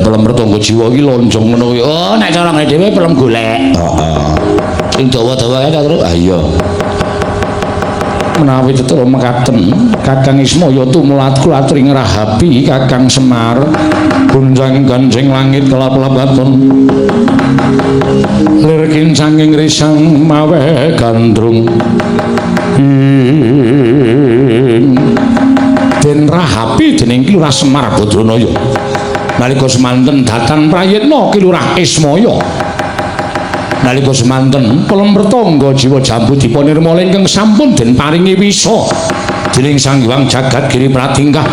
Pelem pertangga jiwa iki lonjong ngono kuwi. Oh, nek cara ngene dhewe pelem golek. Heeh. Sing dawa-dawa kae ta, Truk? Ha iya. Menawi tetep mekaten Kakang Ismaya tumulat kulatri ngrahapi Kakang Semar gonjang ganjing langit kelap-lapaton lir kincanging risang mawe gandrung den rahapi dening Ki Lurah Semar Badranaya. Nalika semanten datan prayitna Ki Lurah Ismaya. Nalika semanten pelem pertangga jiwa Jambu Dipa Nirmala ingkang sampun den paringi wisa dening Sang Hyang Jagat Giri Pratingkah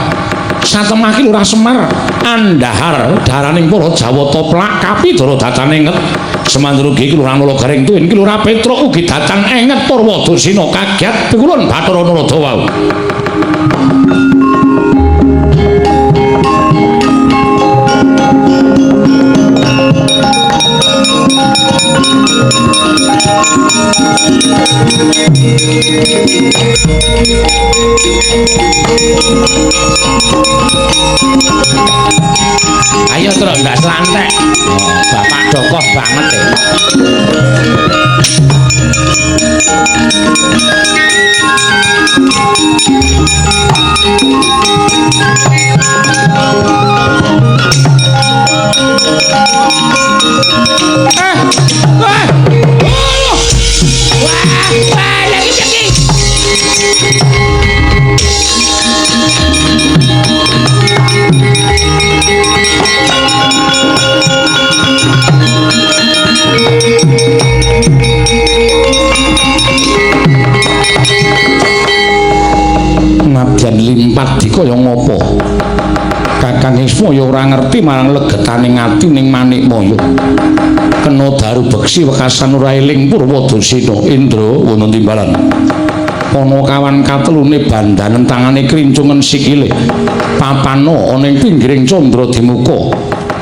satemah Ki Lurah Semar andhahar daraning para Jawata plak kapidara datan enget semanten ugi Ki Lurah Nala Garing tuwin Ki Lurah Petruk ugi datan enget Purwadasina kagiat pikulun Bathara Narada wau. Indra ndak selantek. Oh, bapak dokoh banget ya. Wah, lagi piye? Nadyan limpat dikaya ngapa? Kakang Ismaya ora ngerti marang legetane ati ning Manikmaya. Kena daru beksi wekasan ora eling Purwadasena. Indra wonten timbalan. Ana kawan katelune bandanen tangane krincungen sikile. Papana ana ing pinggiring candra dimuka.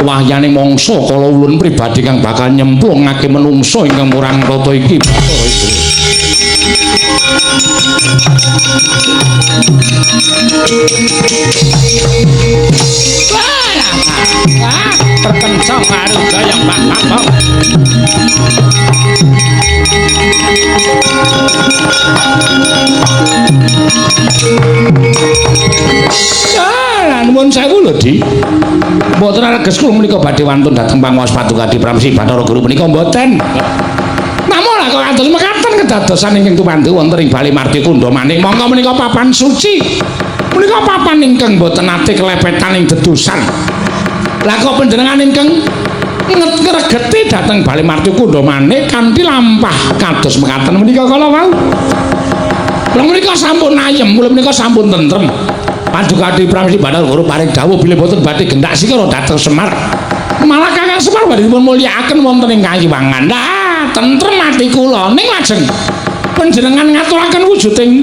Wahyane mangsa kala ulun pribadi kang bakal nyemplungake menungsa ingkang murang tata iki Bathara Indra. Wah, terkencang karo gayeng Pak Bambang. Ah, nuwun sewu lho, Di. Mboten areges kula menika badhe wantun dhateng panguwas Paduka Adi Pramsi Bathara Guru menika mboten. Namung lah kok kados mekaten kedadosan ingkang tumandu wonten ing Bali Mardi Kundha Manik. Monggo menika papan suci. Menika papan ingkang mboten nate kelepetan ing dedusan. Lah kok panjenengan ingkang ngregeti dhateng Bali Mardi Kundha Manik kanthi lampah kados mekaten menika kala wau. Kula menika sampun ayem, kula menika sampun tentrem. Paduka Adi Pramesti Bathara Guru paring dawuh bilih boten badhe gendak sikara dhateng Semar. Malah Kakang Semar badhe dipun mulyakaken wonten ing Kayiwangan. Lah, tentrem ati kula ning lajeng panjenengan ngaturaken wujuding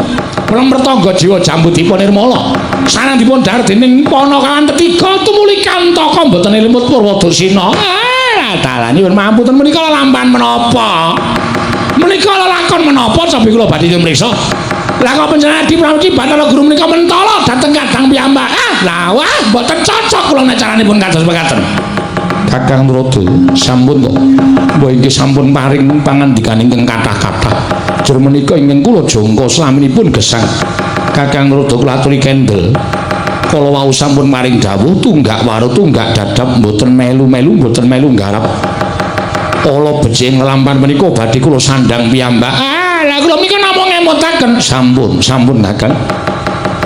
Pertangga jiwa Jambudwipa Nirmala. Sareng dipun dhahar dening Panakawan ketiga tumuli kantaka mboten limut Purwadasena. Ah, dalan nyuwun pangapunten menika lelampahan menapa? Menika lelakon menapa cobi kula badhe mriksa. Lah kok panjenengan Adi Pramesti Bathara Guru menika mentala dhateng kadang piyambak. Ah, lah wah mboten cocok kula nek caranipun kados mekaten. Kakang Nrada sampun to. Mbah inggih sampun paring pangandikan ingkang kathah-kathah. Jur menika ingkang kula jangka slaminipun gesang. Kakang Nrada kula aturi kendel. Kala wau sampun paring dawuh tunggak waru tunggak dadap mboten melu-melu mboten melu nggarap. Ala becik nglampahan menika badhe kula sandhang piyambak. Ah, lah kula menika namung ngemutaken. Sampun, sampun Kakang.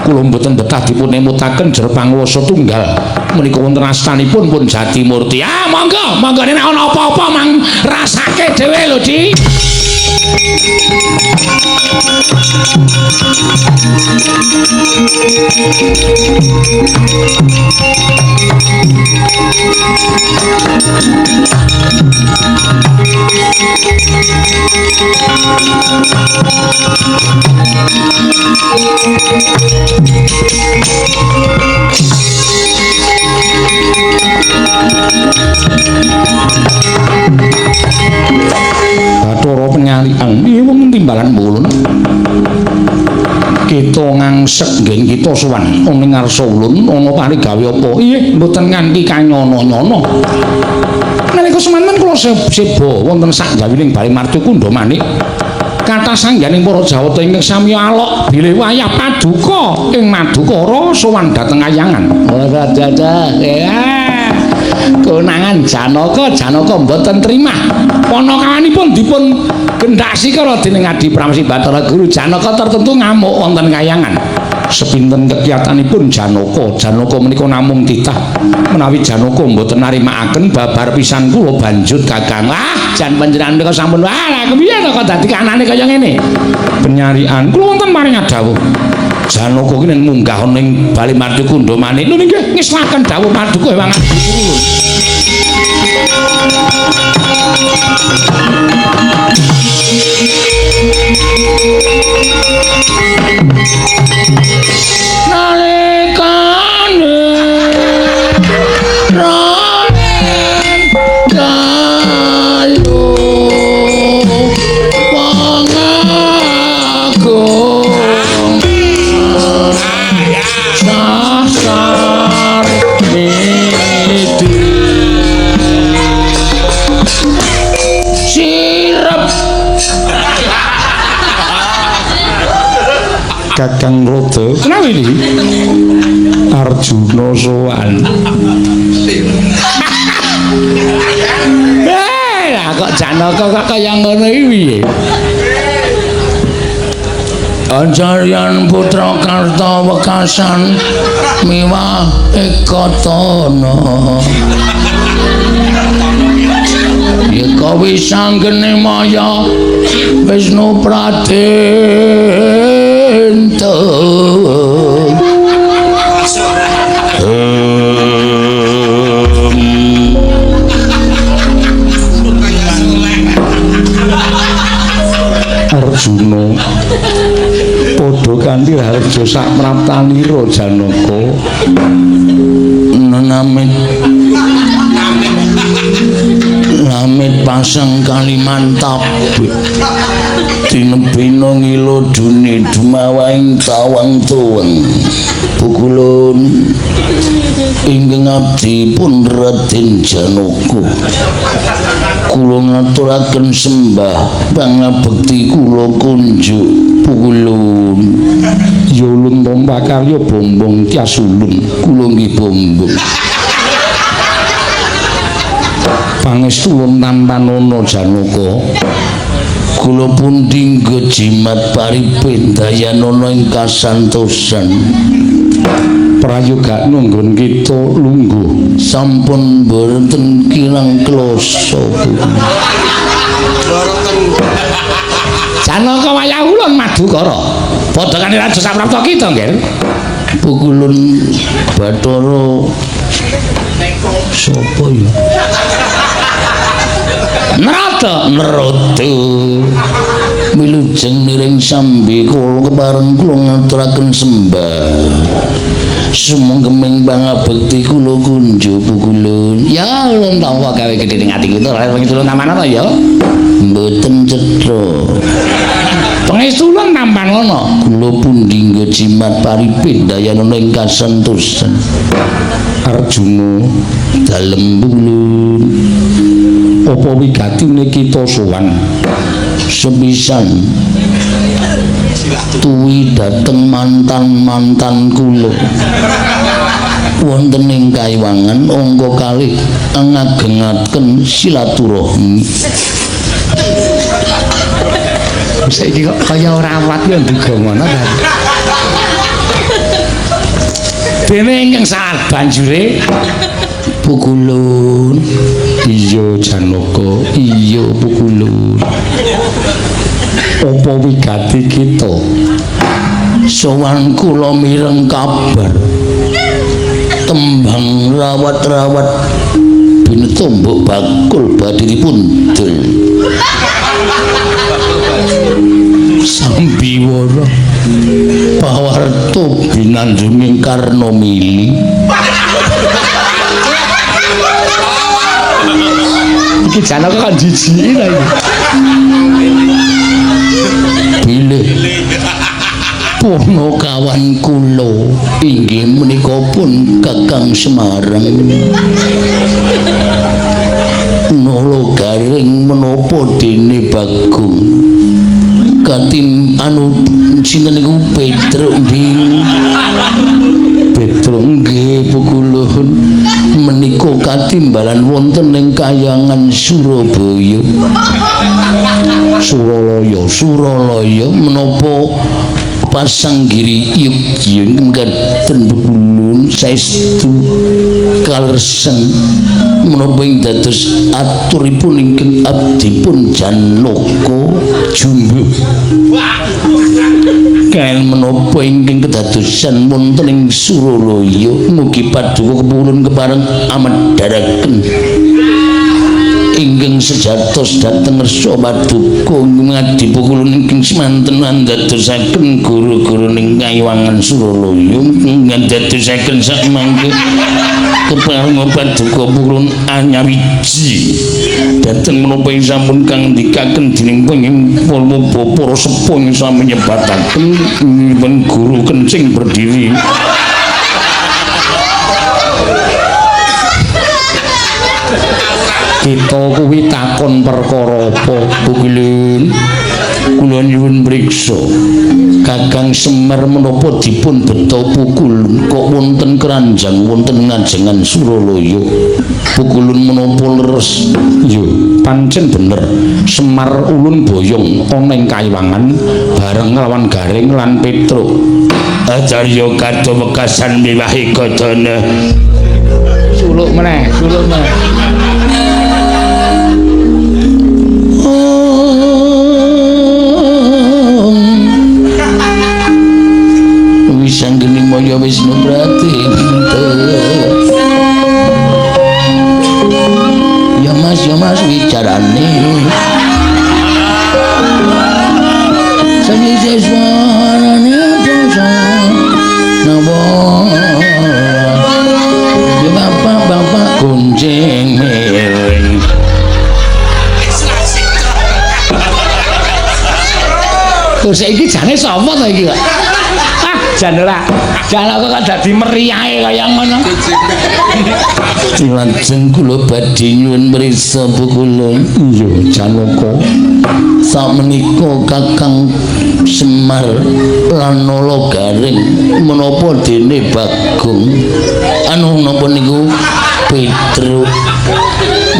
Kula mboten betah dipun emutaken jer panguwasa tunggal. Menika wonten astanipun pun Jatimurti. Ah, monggo, monggo nek ana apa-apa mang rasake dhewe lho, Di. Bathara penyalikan iki wong timbalan ulun. Kita ngangsek nggen kita sowan ana ngarsa ulun ana parigawe apa? Inggih mboten nganti kanyono-nyono. Nalika semanten kula seba wonten sakjawining Bali Marti Kundha Manik. Kathah sangganing para Jawata ingkang sami alok bilih wayah paduka ing Madukara sowan dhateng kayangan. Ora dadah. Ya. Konangan Janaka, Janaka mboten trimah. Panakawanipun dipun gendak sikara dening Adi Pramesti Bathara Guru. Janaka tertentu ngamuk wonten kayangan. Sepinten kekiyatanipun Janaka, Janaka menika namung titah menawi Janaka mboten narimakaken babar pisan kula banjut Kakang. Ah, jan panjenengan menika sampun wah lah kepiye to kok dadi kanane kaya ngene. Penyarian kula wonten paring dawuh. Janaka ki nen munggah ana ing Bali Marti Kundha Manik. Lho nggih ngeslaken dawuh paduka ewang abdi kula. Nalikane ramen kayu pangagung sasar niti. Kakang Rada. Kenapa ini? Arjuna sowan. Lah kok Janaka kok kaya ngono iki piye? Anjaryan putra Karta wekasan miwah ekatana. Yeka wisanggene maya Wisnu Pradenta. Arjuna padha kanthi raharja sak praptanira Janaka. Namit namit pasang Kalimantan tinebina ngilo dune dumawaing tawang tuweng pukulun ingkang abdi pun Raden Janaka. Kula ngaturaken sembah pangabekti kula kunjuk pukulun. Ya ulun tompa karya bombong tias ulun. Kula nggih bombong. Pangestu ulun tampanana Janaka. Kula pun dinggo jimat paripin dayanana ing kasantosan. Prayogakno nggon kita lungguh. Sampun boten kirang kloso. Janaka wayah ulun Madukara. Padha kanthi raja saprapta kita, nggih. Pukulun Bathara sapa ya? Narada. Narada. Wilujeng niring sambi kula kepareng kula ngaturaken sembah. Sumanggeming pangabekti kula kunjuk pukulun. Ya ulun tampa gawe gedhe ning ati kita, pangestu ulun tampanana ya. Mboten cetha. Pangestu ulun tampanana. Kula pun dinggo jimat paripin dayanana ing kasantosan. Arjuna dalem pukulun. Apa wigatine kita sowan? Sepisan tuwi dhateng mantan-mantan kula wonten ing Kaiwangan angka kalih ngagengaken silaturahmi. Saiki kok kaya ora awat ya nduga ngono ta. Dene ingkang saat banjure pukulun. Iya Janaka, iya pukulun. Apa wigati kita? Sowan kula mireng kabar tembang rawat-rawat binetumbuk bakul badhiripun dul. Sambiwara pawarto binandunging karna mili. Iki Janaka kan jijiki ta iki. Bilih punakawan kula inggih menika pun Kakang Semarang. Nala garing menapa dene Bagong katim anu sinten niku Petruk nggih. Petruk nggih pukulun menika katimbalan wonten ing kayangan Surabaya. Suralaya, Suralaya menapa pasanggiri yugya mekaten pukulun saestu kalersen menapa ing dados aturipun ingkang abdipun Janaka jumbuh. Kael menapa ingkang kedadosan wonten ing Suralaya mugi paduka kepulun kepareng amedharaken ingkang sejatos dhateng ngersa paduka ngadi pukulun ingkang semanten andadosaken guru-guru ing Kaiwangan Suralaya ngandadosaken sakmangke kepareng paduka pukulun anyawiji dhateng menapa ing sampun kang ndikaken dening penging para sepuh ing sami nyebataken nyuwun guru kencing berdiri. Kita kuwi takon perkara apa, Pukulun? Kula Kula nyuwun priksa. Kakang Semar menapa dipun beta pukulun kok wonten keranjang wonten ngajengan Suralaya. Pukulun menapa leres? Iya, pancen bener. Semar ulun boyong ana ing kayiwangan bareng nglawan Gareng lan Petruk. Acarya kato wekasan miwahi godana. Suluk meneh, suluk meneh. Wisanggeni maya Wisnu Pratinta. Ya mas wicarane. Sami swarane basa nawa. Ya bapak-bapak gonceng miring. Terus iki jane sapa to iki kok? Ah, jan ora. Jan kok dadi meriahe kaya ngono. Lajeng kula badhe nyuwun mriksa pukulun. Iya, Janaka. Sakmenika Kakang Semar lan Nala Gareng menapa dene Bagong anu napa niku Petruk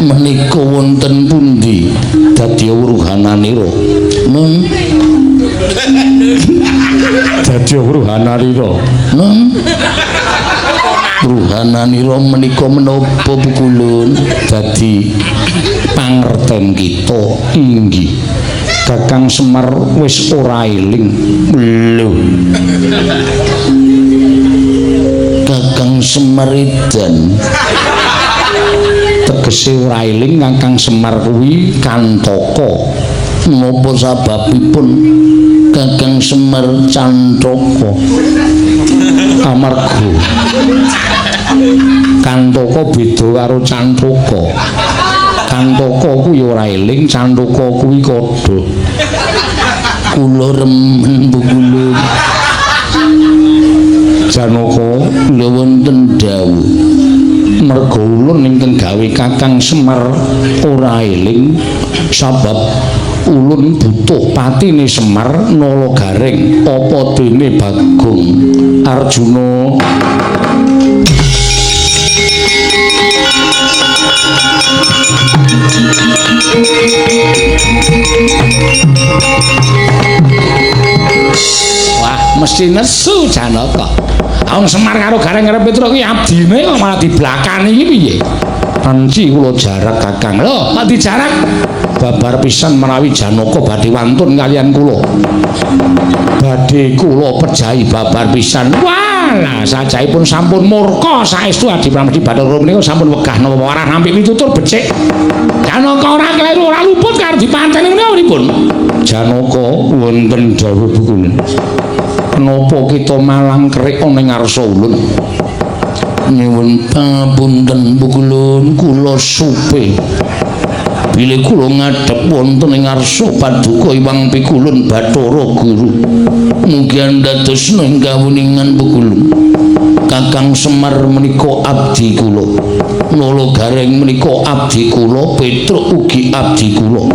menika wonten pundi dadi wuruhananira? Nun dadi wuruhananira. Nun wuruhananira menika menapa pukulun? Dadi pangerten kita inggih Kakang Semar wis ora eling. Lho. Kakang Semar edan. Tegese ora eling Kakang Semar kuwi kantaka. Napa sababipun Kakang Semar cantaka? Amarga kantaka beda karo cantaka. Kantaka kuwi ora eling, cantaka kuwi kodho. Kula remen pukulun. Janaka, kula wonten dawuh. Merga ulun ingkang gawe Kakang Semar ora eling sabab ulun butuh patine Semar Nala Gareng apa dene Bagong Arjuna. Wah, mesti nesu Janaka. Wong Semar karo Gareng karo Petruk kuwi abdine kok malah diblakani iki piye? Panci kula jarak Kakang. Lho, kok dijarak? Babar pisan menawi Janaka badhe wantun kaliyan kula. Badhe kula pejahi babar pisan. Walah, sajaipun sampun murka saestu Adi Pramesti Bathara menika sampun wegah napa warah nampik pitutur becik. Janaka ora kleru ora luput karo dipanteni menika pripun? Janaka wonten dawuh pukulun. Kenapa kita malang kerik ana ing ngarsa ulun? Nyuwun pangapunten pukulun, kula supe. Bilih kula ngadhep wonten ing ngarsa paduka Hyang Pikulun Bathara Guru. Mugi andadosna ing kawuningan pukulun. Kakang Semar menika abdi kula. Nala Gareng menika abdi kula, Petruk ugi abdi kula.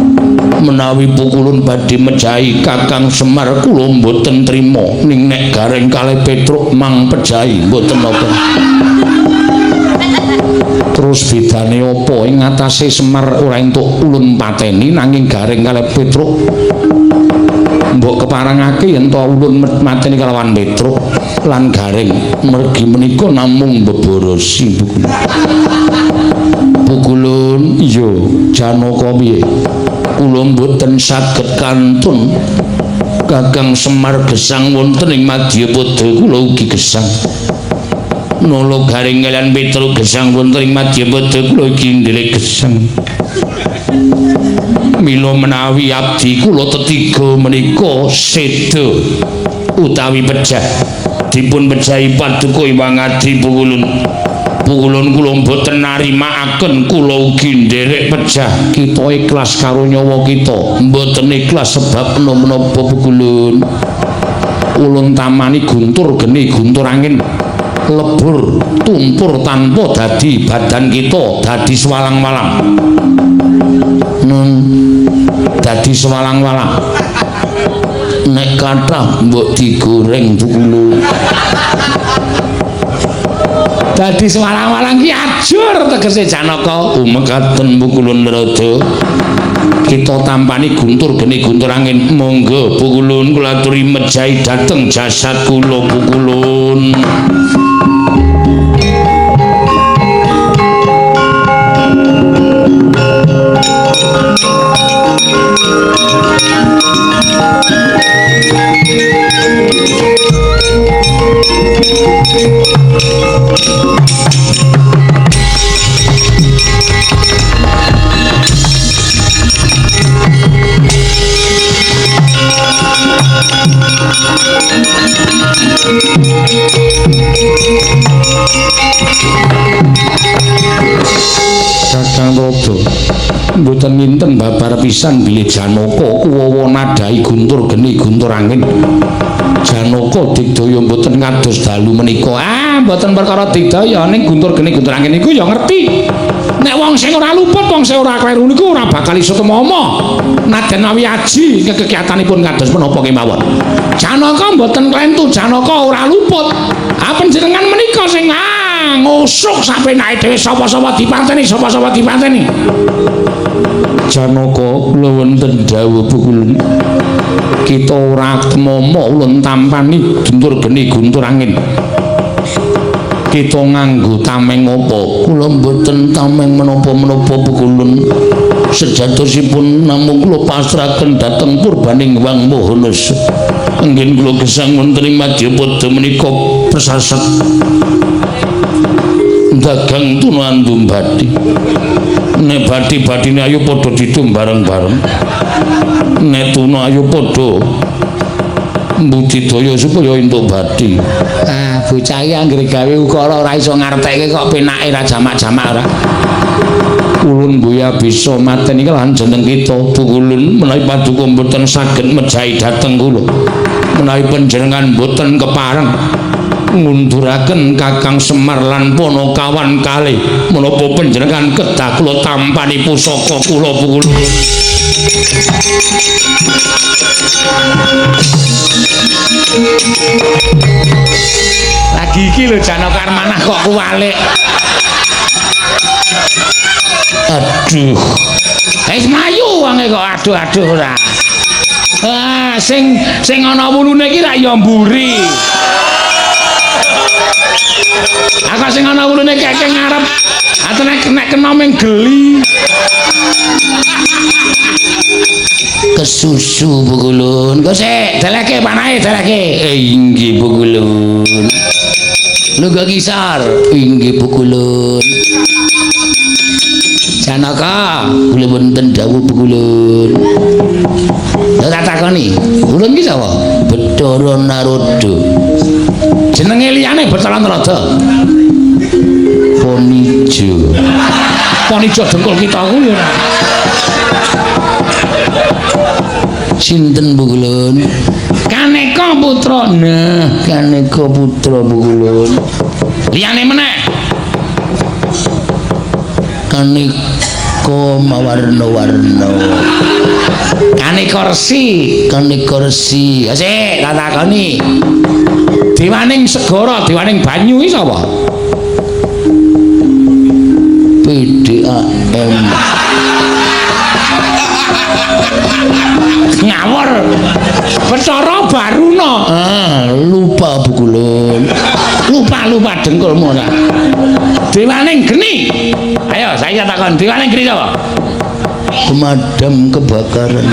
Menawi pukulun badhe mejahi Kakang Semar kula mboten trima, ning nek Gareng kalih Petruk mang pejahi mboten napa. Terus bedane apa ing ngatasé Semar ora entuk ulun pateni nanging Gareng kalih Petruk mbok keparengake yen to ulun mateni kalawan Petruk lan Gareng mergi menika namung beborosi pukulun. Pukulun iya Janaka piye? Kula mboten saged kantun Kakang Semar gesang wonten ing madyapada kula ugi gesang. Nala Gareng kaliyan Petruk gesang wonten ing madyapada kula ugi nderek gesang. Mila menawi abdi kula tetiga menika seda utawi pejah dipun pejahi paduka Hyang Adi pukulun. Pukulun kula mboten narimakaken kula ugi nderek pejah. Kita ikhlas karo nyawa kita, mboten ikhlas sebab menapa pukulun. Ulun tamani guntur geni guntur angin lebur tumpur tanpa dadi badan kita dadi swalang-walang. Nun dadi swalang-walang. kathah mbok digoreng Pukulun. Dadi sewalang-walang ki ajur tegese Janaka. Umekaten Pukulun Narada. Kita tampani guntur geni guntur angin. Monggo Pukulun kula aturi mejahi dhateng jasad kula Pukulun. Kakang Rada, mboten nginten babar pisan bilih Janaka kuwawa nadhahi guntur geni guntur angin. Janaka digdaya mboten kados dalu menika. Ah, mboten perkara digdaya ning guntur geni guntur angin niku ya ngerti. Nek wong sing ora luput, wong sing ora kleru niku ora bakal iso tumama. Naden mawi aji kekekiatanipun kados menapa kemawon. Janaka mboten klentu, Janaka ora luput. Ah, panjenengan menika sing ngusuk sapenake dhewe sapa-sapa dipateni, sapa-sapa dipateni. Janaka kula wonten dawuh Pukulun. Kita ora tumama ulun tampani guntur geni guntur angin. Kita nganggo tameng apa? Kula mboten tameng menapa-menapa Pukulun. Sejatosipun namung kula pasrahaken dhateng purbaning Hyang Maha Nesa. Anggen kula gesang wonten ing madyapada menika presaset dagang tunuan bathi. Nek bathi-bathine ayo padha didum bareng-bareng. Nek tuna ayo padha mbudidaya supaya entuk bathi. Ah, bocah iki anggere gawe ukara ora iso ngartekke kok penake ra jamak-jamak ora. Ulun mbuya bisa mateni lan jeneng kita Pukulun menawi paduka mboten saged mejahi dhateng kula. Menawi panjenengan mboten kepareng ngunduraken Kakang Semar lan Panakawan kalih, menapa panjenengan kedah kula tampani pusaka kula Pukulun. Lagi iki lho Janaka Armanah kok kuwalik. Aduh. Wis mlayu wonge kok aduh-aduh ora. Ah, sing sing ana wulune iki rak ya mburi. Aku sing ana wulune keke ngarep. Ate nek kena ming geli. Kesusu Pukulun. Engko sik, deleke panahe deleke. Inggih Pukulun. Lungguh kisor. Inggih Pukulun. Janaka, kula wonten dawuh Pukulun. Lha tak takoni, ulun ki sapa? Bathara Narada. Jenenge liyane Bathara Narada. Ponijo. Ponijo dengkul kita kuwi ora. Sinten Pukulun? Kaneka putra. Nah, Kaneka putra Pukulun. Liyane meneh. Kaneka mawarna-warna. Kaneka resi. Kaneka resi. Sik, tak takoni. Dewaning segara, dewaning banyu iki sapa? PDAM. Ngawur. Bathara Baruna. Ah, lupa Pukulun. Lupa-lupa dengkulmu ora. Dewaning geni. Ayo, saya takon, dewaning geni sapa? Pemadam kebakaran.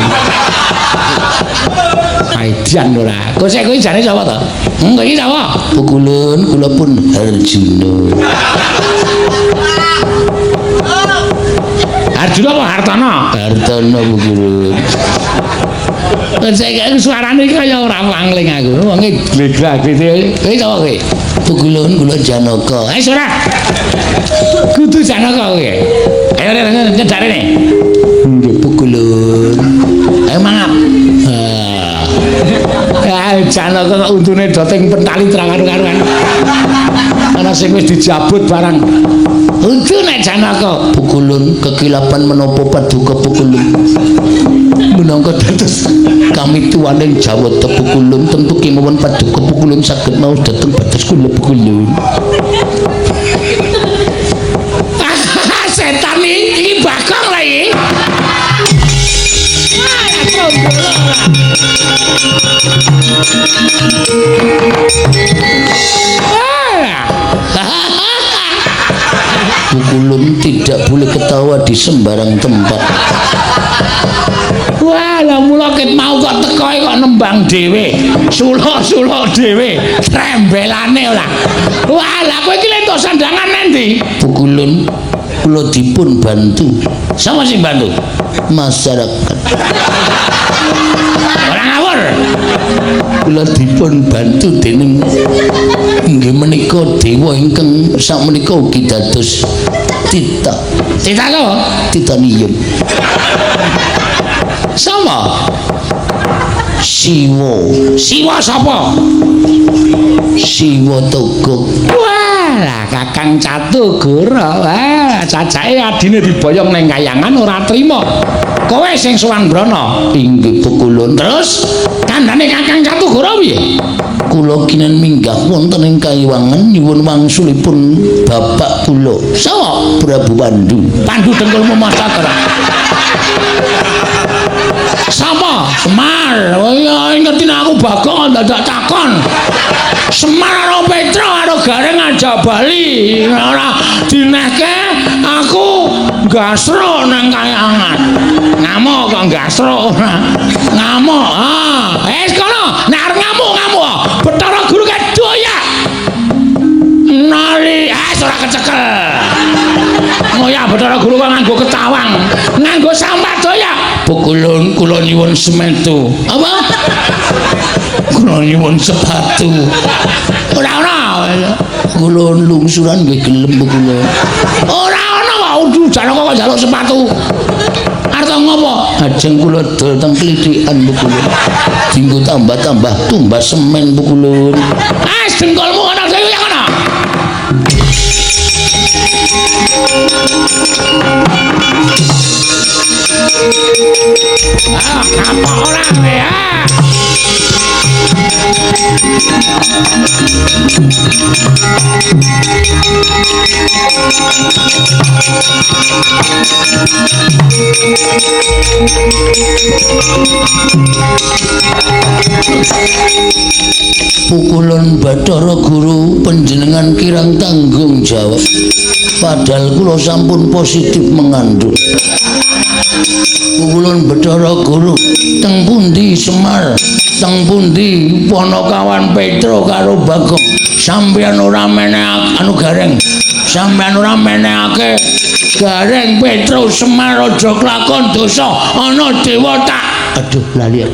Aidian ora. Kok sik kuwi jane sapa to? Kowe iki sapa? Pukulun kula pun Harjuna. Arjuna apa Hartono? Hartono Pukulun. Kok sik suarane iki kaya ora wangling aku. Wonge glegrak-glegrak. Kowe sapa kowe? Pukulun kula Janaka. Wis ora. Kudu Janaka kowe. Ayo rene nyedak rene. Nggih Pukulun. Ayo mangap. Ah, Janaka kok untune do teng pentali terang karu-karuan. Ana sing wis dijabut barang. Untu nek Janaka. Pukulun kekilapan menapa paduka Pukulun. Minangka dados kami tuwaning Jawata Pukulun tentu kemawon paduka Pukulun saged maos dhateng batas kula Pukulun. Setan iki Bagong lha iki. Pukulun tidak boleh ketawa di sembarang tempat. Wah, lah mula ket mau kok teko kok nembang dhewe, suluk-suluk dhewe, trembelane ora. Wah, lah kowe iki entuk sandangan endi? Pukulun kula dipun bantu. Sapa sing bantu? Masyarakat. Ora ngawur. Kula dipun bantu dening inggih menika dewa ingkang sakmenika ugi dados tita. Tita apa? Titanium. Sapa? Siwa. Siwa sapa? Siwa Togog. Wah, Kakang Catugara. Wah, cacake adine diboyong ning kayangan ora trima. Kowe sing sowan Brana. Inggih Pukulun. Terus kandhane Kakang Catugara piye? Kula kinen minggah wonten ing Kayiwangan nyuwun wangsulipun bapak kula. Sapa? Prabu Pandu. Pandu dengkulmu maca ora? Sapa? Semar. Oh iya, ngerti nek aku Bagong dadak takon. Semar karo Petro karo Gareng aja bali. Ora dinehke aku gasruk nang kayangan. Ngamuk kok gasruk ora. Ngamuk. Ah, wis kono, nek arep ngamuk-ngamuk. Bathara Guru kedoyak. Nali, ah ora kecekel. Ngoyak Bathara Guru kok nganggo ketawang, nganggo sampak doyak. Pukulun kula nyuwun semetu. Apa? Kula nyuwun sepatu. Ora ana. Kula lungsuran nggih gelem kula. Ora ana kok udu Janaka kok njaluk sepatu. Arep ngopo? Ajeng kula dol teng klithikan Pukulun. Dinggo tambah-tambah tumbas semen Pukulun. Ah, dengkulmu ana dhewe ya kono. Ah, kapok ora ya. Pukulun Bathara Guru panjenengan kirang tanggung jawab. Padahal kula sampun positif mengandung. Pukulun Bathara Guru teng pundi Semar, teng pundi Panakawan Petro karo Bagong. Sampeyan ora menehake anu Gareng. Sampeyan ora menehake Gareng Petro Semar aja klakon dosa ana dewa tak. Aduh lali.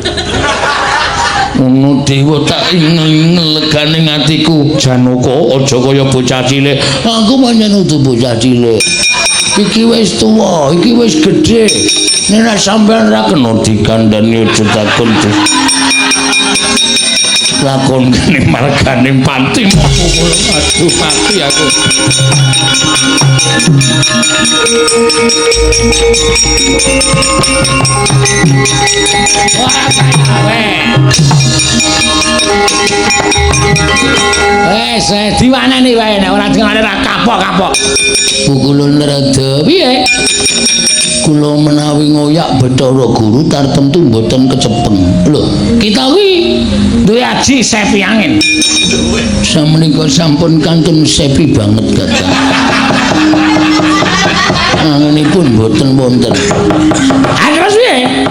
Ono dewa tak ingel-ingel legane atiku. Janaka aja kaya bocah cilik. Aku pancen udu bocah cilik. Iki wis tuwa, iki wis gedhe. Nek sampeyan ra kena dikandani aja takon. Lakon kene margane panti aduh mati aku. Wah, wes diwaneni wae nek ora diwaneni ra kapok-kapok. Pukulun rada piye? Kula menawi ngoyak Bathara Guru tartemtu mboten kecepeng. Lho, kita kuwi duwe aji sepi angin. Samenika sampun kantun sepi banget kata. Anginipun mboten wonten. Ah terus piye?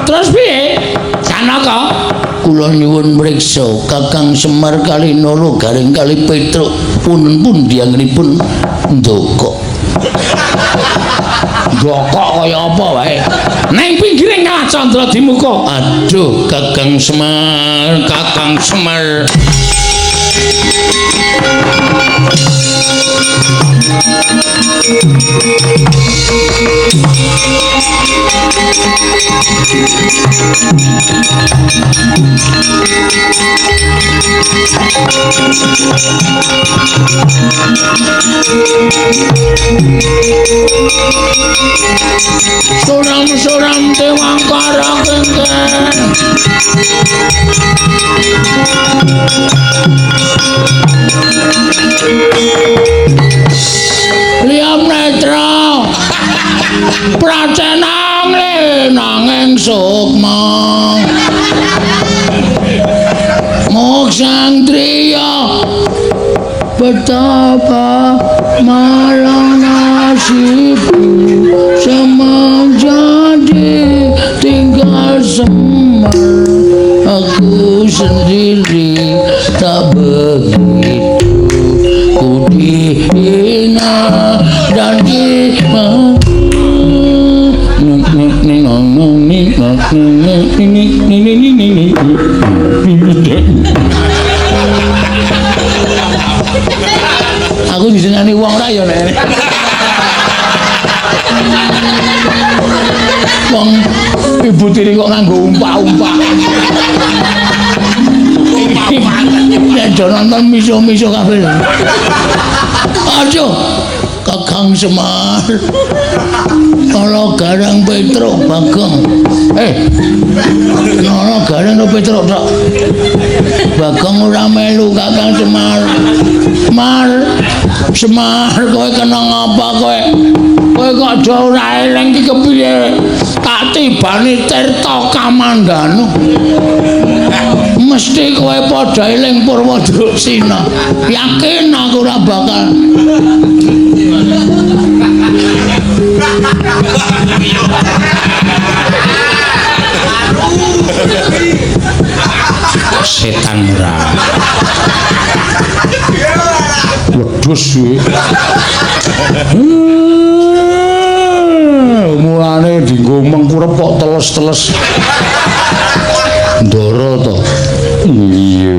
Terus piye? Janaka, kula nyuwun mriksa Kakang Semar kali Nara Gareng kali Petruk punten-pundi anginipun ndokok. Ndokok kaya apa wae? Neng pinggire Kalah Candra Dimuka. Aduh, Kakang Semar, Kakang Semar. Suram-suram dewangkara kengken. Liam netra pracenang nanging sukma moksandriya betapa malang nasibku semenjadi tinggal Semar, aku sendiri tak begitu ku dihina dan dimaki. Aku disenani wong ra ya nek. Wong ibu tiri kok nganggo umpak-umpak. Nek nonton miso-miso kabeh. Aduh, Kakang Semar. Nala Gareng Petruk Bagong. Nala Gareng Petruk tok. Bagong ora melu Kakang Semar. Mar, Semar kowe kena ngapa kowe? Kowe kok aja ora eling iki kepiye? Tak tibani Tirta Kamandanu. Mesti kowe padha eling Purwoduksina. Yakin aku ora bakal. Setan ora. Wedhus kuwi. Mulane dienggo mengkurep kok teles-teles. Ndara to. Iya.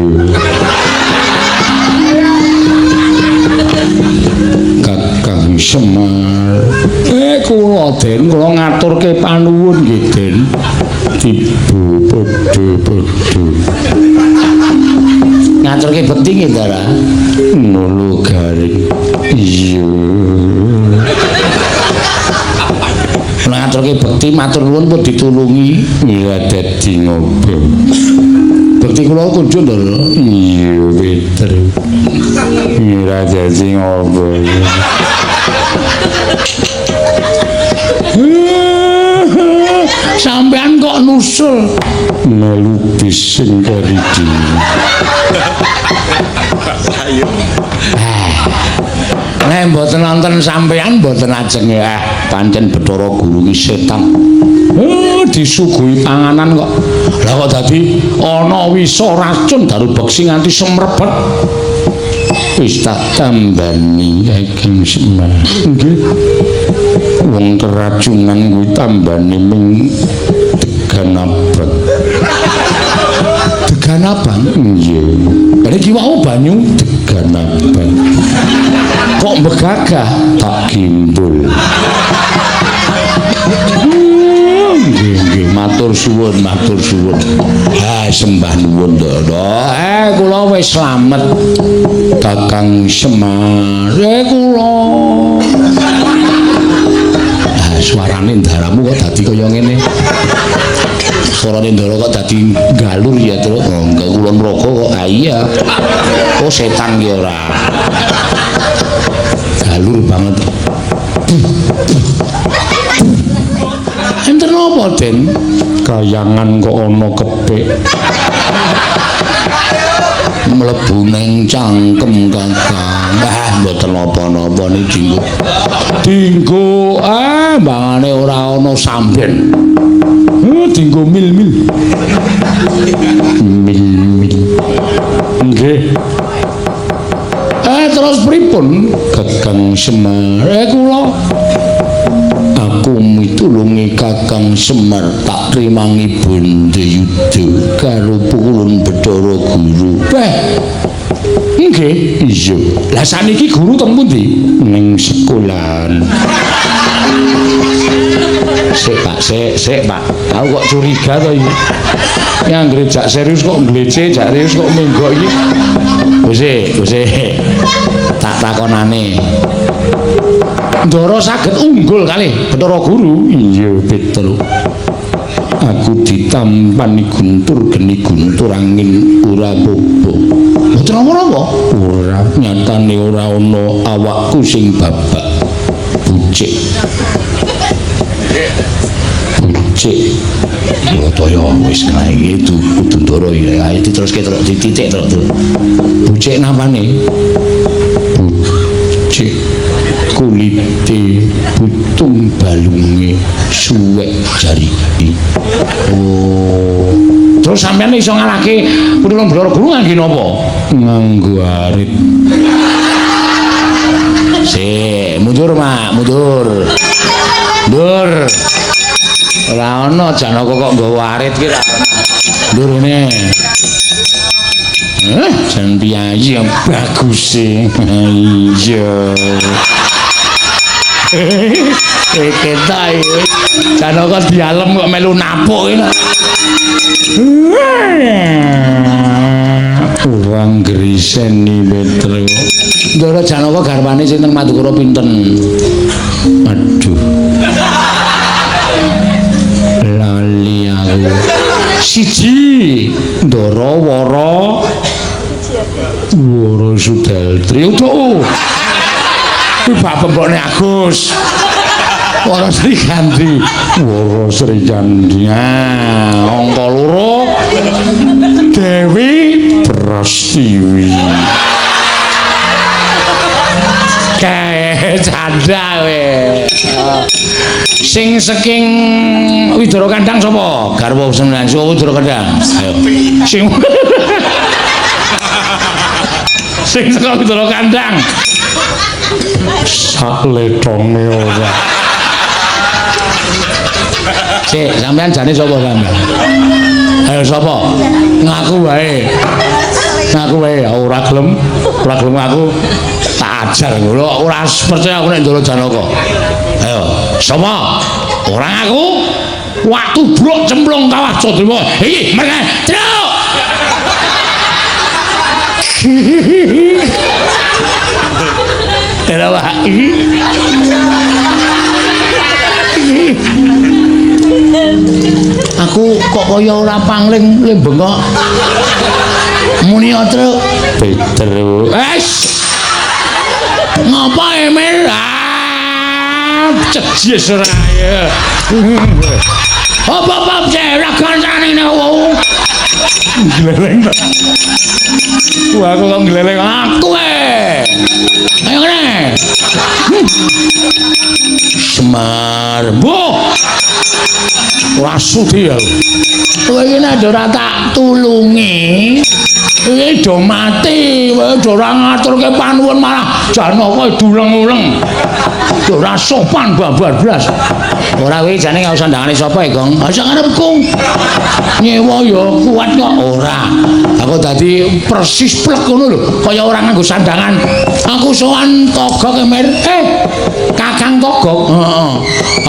Kakang Semar. Kula Den, kula ngaturke panuwun nggih Den. Tiba padha-padha. Ngaturke bekti nggih, Ndara. Nolo Garing. Iya. Kula ngaturke bekti matur nuwun pun ditulungi. Iya dadi ngopo. Bekti kula kunjung, Ndara. Iya, Peter. Iya dadi ngopo. Sampean kok nusul melu bising kari dhewe. Ayo. Nek mboten nonton sampean mboten ajeng ya. Pancen Bathara Guru ki setan. Disuguhi panganan kok. Lah kok dadi ana wisa racun daru beksi nganti semrebet. Wis tak tambani Kakang Semar. Nggih. Wong keracunan kuwi tambane ming degan abang. Degan abang? Nggih. Lha iki wau banyu degan abang. Kok begagah tak gimbul. Nggih, nggih, matur suwun, matur suwun. Ha, sembah nuwun, Ndara. Kula wis slamet. Kakang Semar. Kula. Suarane ndaramu kok dadi kaya ngene. Suarane ndara kok dadi galur ya, Truk. Oh, enggak kula nraka kok. Ha iya. Oh, setan ki ora. Galur banget. Enten apa, Den? Kayangan kok ana kepik. Mlebu ning cangkem Kakang. Ah, mboten napa-napa niki dinggo. Dinggo mbangane ora ana samben. Dinggo mil-mil. Mil-mil. Nggih. Terus pripun Kakang Semar? Kula aku mitulungi Kakang Semar tak trimangi Bandayuda karo pukulun Bathara Guru. Nggih, iya. Lah saniki guru teng pundi? Ning sekolahan. Sik, Pak, sik, sik, Pak. Aku kok curiga to iki. Yang jak serius kok nglece, jak serius kok menggok iki. Wis wis tak takonane. Ndara saged unggul kalih Bathara Guru. Iya, betul. Aku ditampani guntur geni guntur angin ora bobo. Mboten napa-napa. Ora, nyatane ora ana awakku sing babak bucik. Bucik. Brataya wis kae iki kudu Ndara iki. Ayo diteruske terus dititik terus. Bucik napane? Bucik kulite butung balunge suwek jariki. Oh. Terus sampeyan iso ngalahke Pitulung Bathara Guru ngangge napa? Nganggo arit. Sik, mundur, Mak, mundur. Mundur. Ora ana Janaka kok nggawa arit ki ra. Mundur ngene. Jan piyayi yang bagus sih. Iya. Ketok iki. Janaka dialem kok melu napuk iki. Kurang griseni Petro. Ndara Janaka garwane sing teng Madukara pinten? Aduh. Lali aku. Siji Ndara Wara Wara Sudaltri. Utuk. Kuwi bab pembokne Agus. Wara Srikandi. Wara Srikandi. Ah, angka 2 Dewi Prastiwi. Kae canda kowe. Sing saking Widara Kandang sapa? Garwa sembilan saka Widara Kandang. Ayo. Sing sing saka Widara Kandang. Sak letonge ora. Sik, sampean jane sapa sampean? Ayo sapa? Ngaku wae. Ngaku wae ora gelem, ora gelem aku tak ajar ngono. Ora percaya aku nek Ndara Janaka. Ayo, sapa? Ora ngaku. Waktu brok cemplung kawah Jadewa. Iki mereka. Truk. Kenapa? Aku kok kaya ora pangling le bengok. Muni truk. Petro. Es. Ngapa Emil? Ah, cejes ora ya. Apa-apa ora kancane nek wong. Gleleng. Wah, aku kok gleleng aku e. Ayo kene. Semar. Mbuh. Ora sudi aku. Kowe iki nek ora tak tulungi, iki do mati, kowe ora ngaturke panuwun malah Janaka duleng-uleng. Ora sopan babar blas. Ora kuwi jane gak usah ndangane sapa e, Gong. Ha sak karepku. Nyewa ya kuat kok ora. Aku dadi persis plek ngono lho, kaya ora nganggo sandangan. Aku sowan Togok Emir. Kakang Togok. Heeh.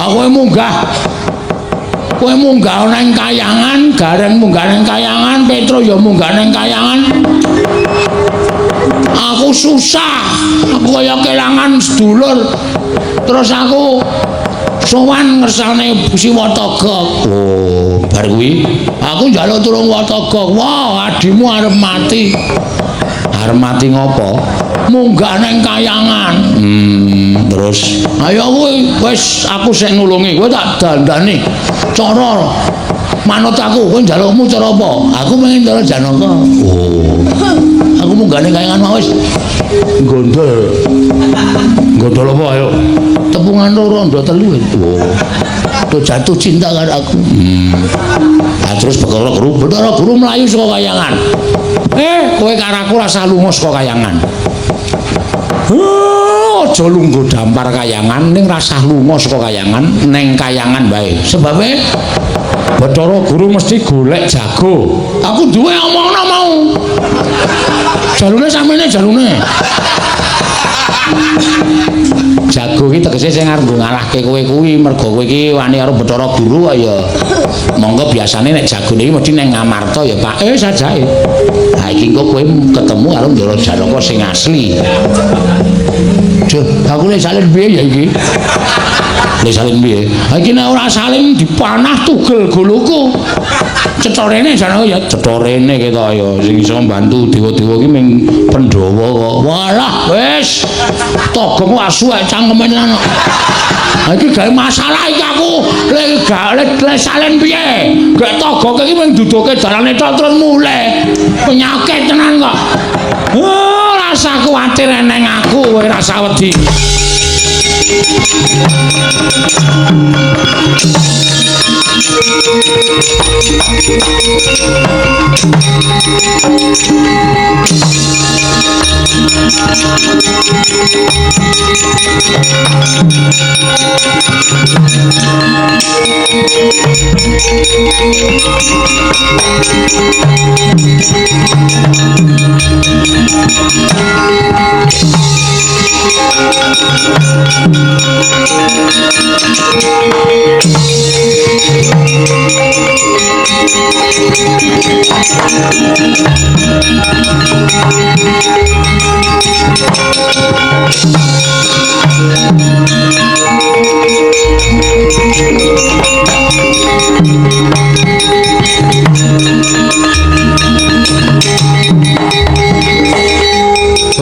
Aku munggah. Kowe munggah nang kayangan, Gareng munggah nang kayangan, Petro ya munggah nang kayangan. Aku susah, aku kaya kelangan sedulur. Terus aku sowan ngersane Siwa Togok. Oh, bar kuwi aku njaluk tulung Togok. Wah, adimu arep mati. Arep mati ngopo? Munggah nang kayangan. Terus ayo kuwi wis aku sing nulungi, kowe tak dandani. Cara manut aku, kowe njalukmu cara apa? Aku pengen cara Janaka. Oh. Aku munggah ning kayangan mau wis gondol. Gondol apa ayo? Tepungan loro ndo telu. Oh. Do jatuh cinta karo aku. Ah terus Bathara Guru, Bathara Guru mlayu saka kayangan. Kowe karo aku rasa lunga saka kayangan. Aja lungguh dampar kayangan ning rasah lunga saka kayangan ning kayangan wae. Sebabe Bathara Guru mesti golek jago. Aku duwe omongno mau. Jalune samene jalune. Jago iki tegese sing arep nggo ngalahke kowe kuwi mergo kowe iki wani karo Bathara Guru kok ya. Monggo biasane nek jagone iki mesti nang Ngamarta ya Pak. Sajake. Ha iki engko kowe ketemu karo Ndara Janaka sing asli. Duh, aku nek salin piye ya iki? Nek salin piye? Ha iki nek ora salin dipanah tugel goloku. Cetorene jane ya cetorene ketok ya sing iso mbantu dewa-dewa iki ming Pandhawa kok. Walah wis. Togongku asu ae cangkeme lan. Ha iki gawe masalah iki aku. Lek gak lek salin piye? Gek togoke iki ming duduke dalane tok terus mulih. Penyakit tenan kok. Oh, rasa kuwatir eneng aku kowe rasa wedi.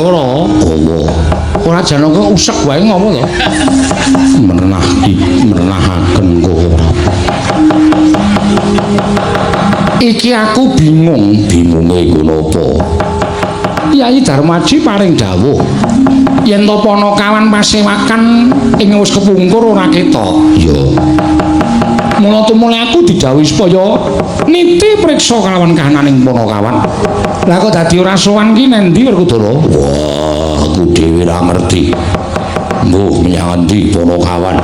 Ora, ora Janaka usek wae ngopo to? Merenah merenahaken kok ora. Iki aku bingung, bingunge iku napa? Kyai Darmaji paring dawuh yen to Panakawan pasewakan ing wis kepungkur ora ketok. Ya. Mula tumule aku didhawuhi supaya niti priksa kalawan kahananing Panakawan. Lah kok dadi ora sowan ki nendi Werkudara? Wah, aku dhewe ora ngerti. Mbuh menyang endi Panakawan.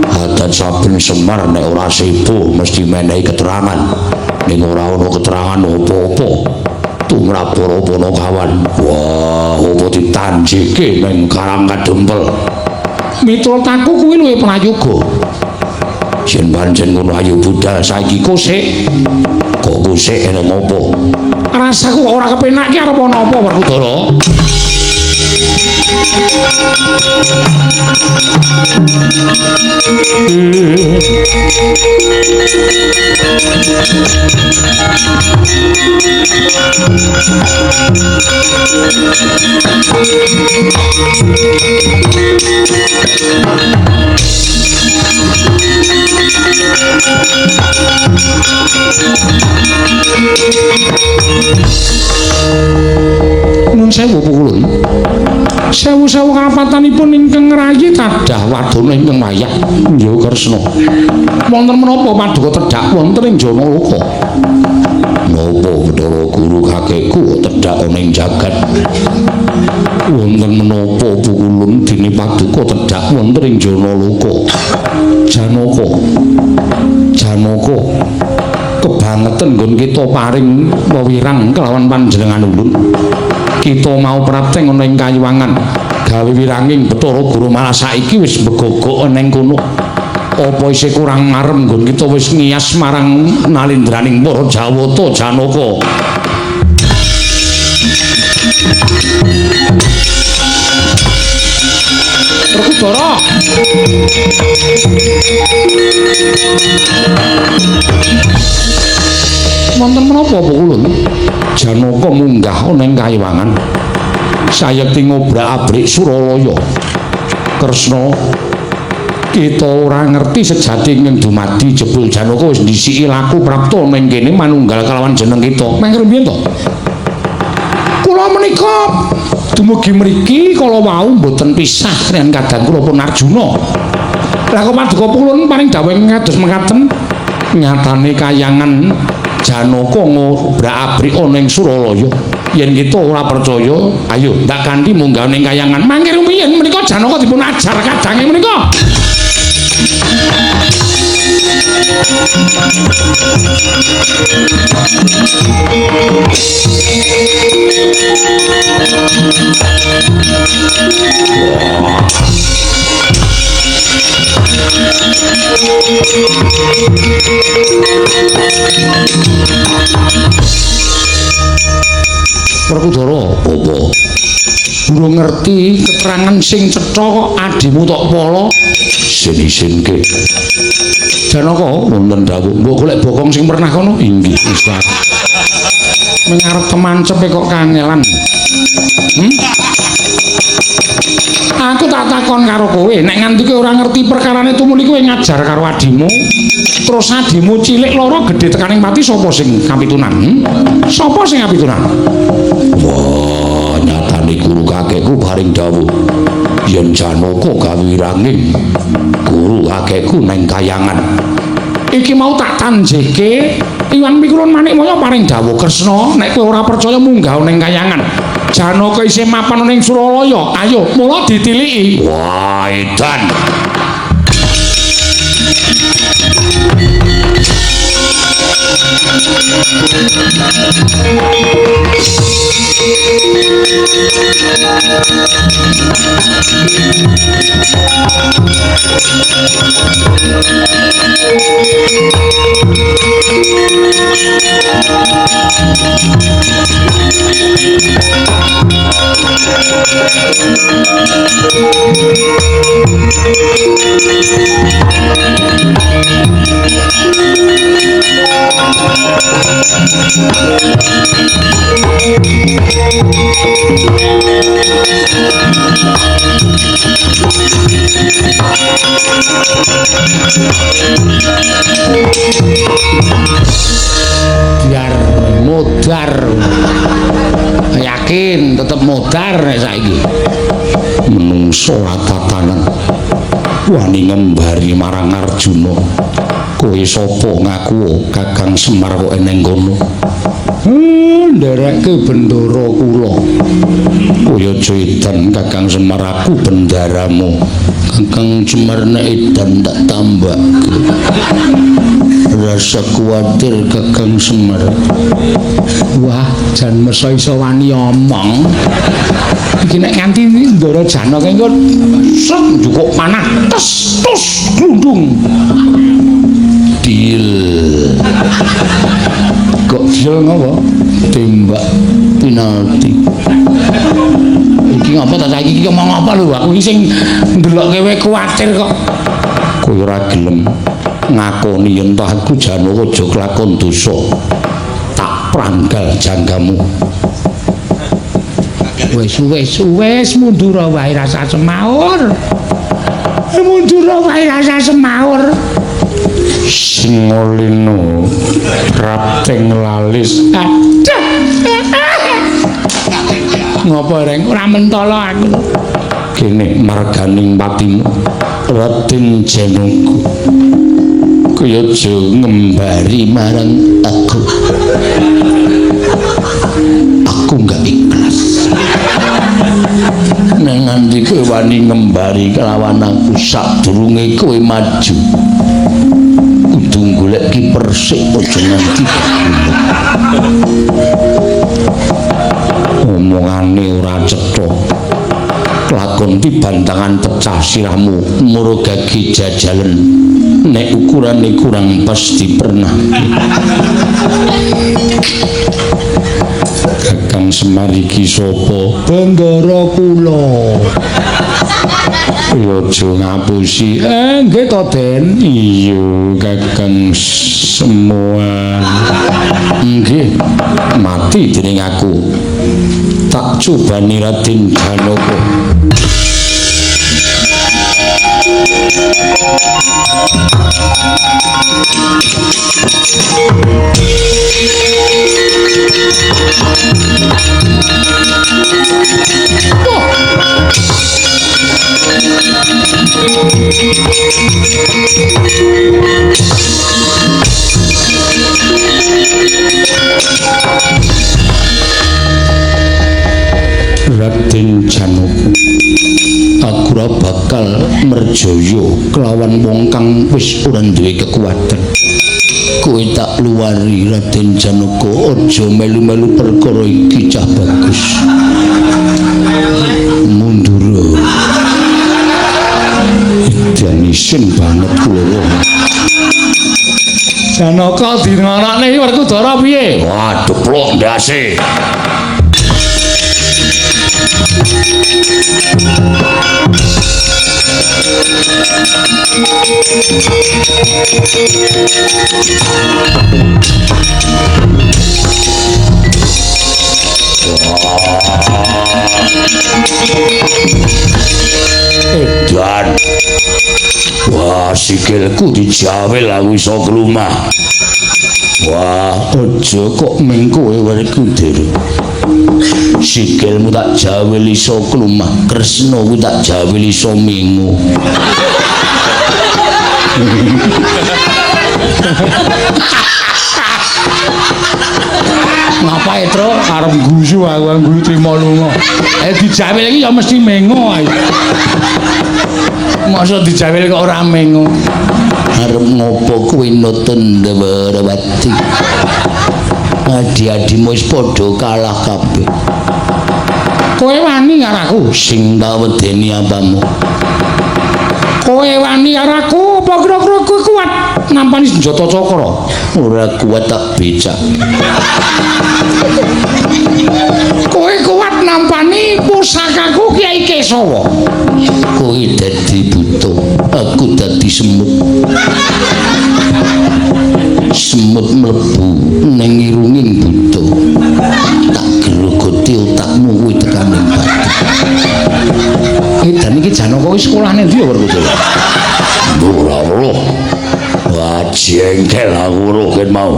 Adat saben Semar nek ora sibuk mesti menehi keterangan. Ning ora ana keterangan apa-apa. Tumrap para Panakawan. Wah, apa ditanjike ning Karang Kadempel. Miturut aku kuwi luwih prayoga. Yen pancen ngono ayo budal saiki kusik. Kok kusik eneng apa? Rasaku kok ora kepenak ki arep ana apa Werkudara? Nun sewu pukulun. Sewu-sewu karapatanipun ingkang ngrayi tadah wadana ingkang wayah ya Kresna. Wonten menapa paduka tedhak wonten ing Janaloka? Napa Bathara Guru kakekku tedhak ana ing jagat? Wonten menapa pukulun dene paduka tedhak wonten ing Janaloka? Janaka. Janaka kebangetan nggon kita paring wewirang kelawan panjenengan ulun. Kita mau prapteng ana ing kayuwangan gawe wiranging Bathara Guru malah saiki wis begogok ana ing kono. Apa isih kurang marem nggon kita wis ngiyas marang nalindraning para Jawata Janaka. Werkudara. Wonten menapa pukulun? Janaka munggah ana ing kayuwangan. Sayekti ngobrak-abrik Suralaya. Kresna, kita ora ngerti sejati ing dumadi jebul Janaka wis ndhisiki laku prapta ning kene manunggal kalawan jeneng kita. Mangke rumiyin to? Kula menika dumugi mriki kala wau mboten pisah kaliyan kadang kula pun Arjuna. Lah kok paduka pulun paring dawuh kados mekaten nyatane kayangan Janaka ngobrak-abrik ana ing Suralaya. Yen kita ora percaya, ayo ndak kanthi munggah ning kayangan. Mangke rumiyin menika Janaka dipun ajar kadange menika. Werkudara, apa? Durung ngerti keterangan sing cetha kok adimu tok pala. Isin-isinke. Janaka wonten dawuh, mbok golek bokong sing pernah kono. Inggih, Ustaz. Mengarep kemancepe kok kangelan. Aku tak takon karo kowe, nek nganti kowe ora ngerti perkarane tumuli kowe ngajar karo adimu, terus adimu cilik loro gedhe tekaning pati sapa sing kapitunan? Sapa sing kapitunan? Wah, nyatane guru kakekku paring dawuh yen Janaka kawiranging guru kakekku neng kayangan. Iki mau tak tanjeke Iwan Pikulun Manikmaya paring dawuh Kresna, nek kowe ora percaya munggah ning kayangan. Janaka isih mapan ning Suralaya. Ayo, mula ditiliki. Wah, edan. Biar modar. Yakin tetep modar nek saiki. Menungso tatanan wani ngembari marang Arjuna. Kowe sapa ngaku Kakang Semar kok eneng kono? Ndereke bendara kula. Kowe aja edan Kakang Semar, aku bendaramu. Kakang Semar nek edan tak tambahke. Rasa kuwatir Kakang Semar. Wah, jan mesa iso wani omong. Iki nek nganti Ndara Janaka engko set njukuk panah tes tus glundung. Deal. Kok deal ngopo? Tembak penalti. Iki ngapa ta saiki iki omong apa lho aku iki sing ndelokke kowe kuwatir kok. Kowe ora gelem ngakoni yen toh aku Janaka aja kelakon dosa. Tak pranggal janggamu. Wis wis wis mundur wae rasa semaur. Mundur wae rasa semaur. Singolino rapting lalis. Aduh. Ngopo reng ora mentolo aku. Kene marganing patimu Raden Janaka. Kowe aja ngembari marang aku. Aku enggak ikhlas. Nek nganti kowe wani ngembari kelawan aku sadurunge kowe maju. Kudu golek kiper sik aja nganti omongane ora cetha. Lakon dibantangan pecah sirahmu murugage jajalen. Nek ukurane kurang pasti pernah. Kakang Semar iki sapa? Bendara kula. Ya aja ngapusi. Nggih to, Den. Iya, Kakang Semar. Nggih, mati dening aku. Tak cobani Raden Janaka. Raden Janaka, aku ora bakal merjaya kelawan wong kang wis ora duwe kekuatan. Kowe tak luwari Raden Janaka, aja melu-melu perkara iki cah bagus. Mundur. Edan isin banget kula. Janaka dingonokne Werkudara piye? Wah, deplok ndase. Edan. Wah, sikilku dijawil aku iso klumah. Wah, aja kok ming kowe Werkudara. Sikilmu tak jawil iso klumah, Kresna ku tak jawil iso mingu. Ngapae, Tru? Arep guyu aku, guyu trimo lunga. Dijawil iki ya mesti mengo ae. Masa dijawil kok ora mengo. Arep ngopo kowe nutun Ndawrawati? Adi-adimu wis padha kalah kabeh. Kowe wani karo aku? Sing tak wedeni apamu? Kowe wani karo aku apa kira-kira kowe kuat nampani senjata cakra? Ora kuat tak becak. Kowe kuat nampani pusakaku Kyai Kesawa. Kowe dadi buta, aku dadi semut. Semut mlebu ning irunging buta. Tak grogoti otakmu kuwi tekan ning batu. Edan iki Janaka kuwi sekolahne ndi ya Werkudara? Ora weruh. Wah, jengkel aku weruh ket mau.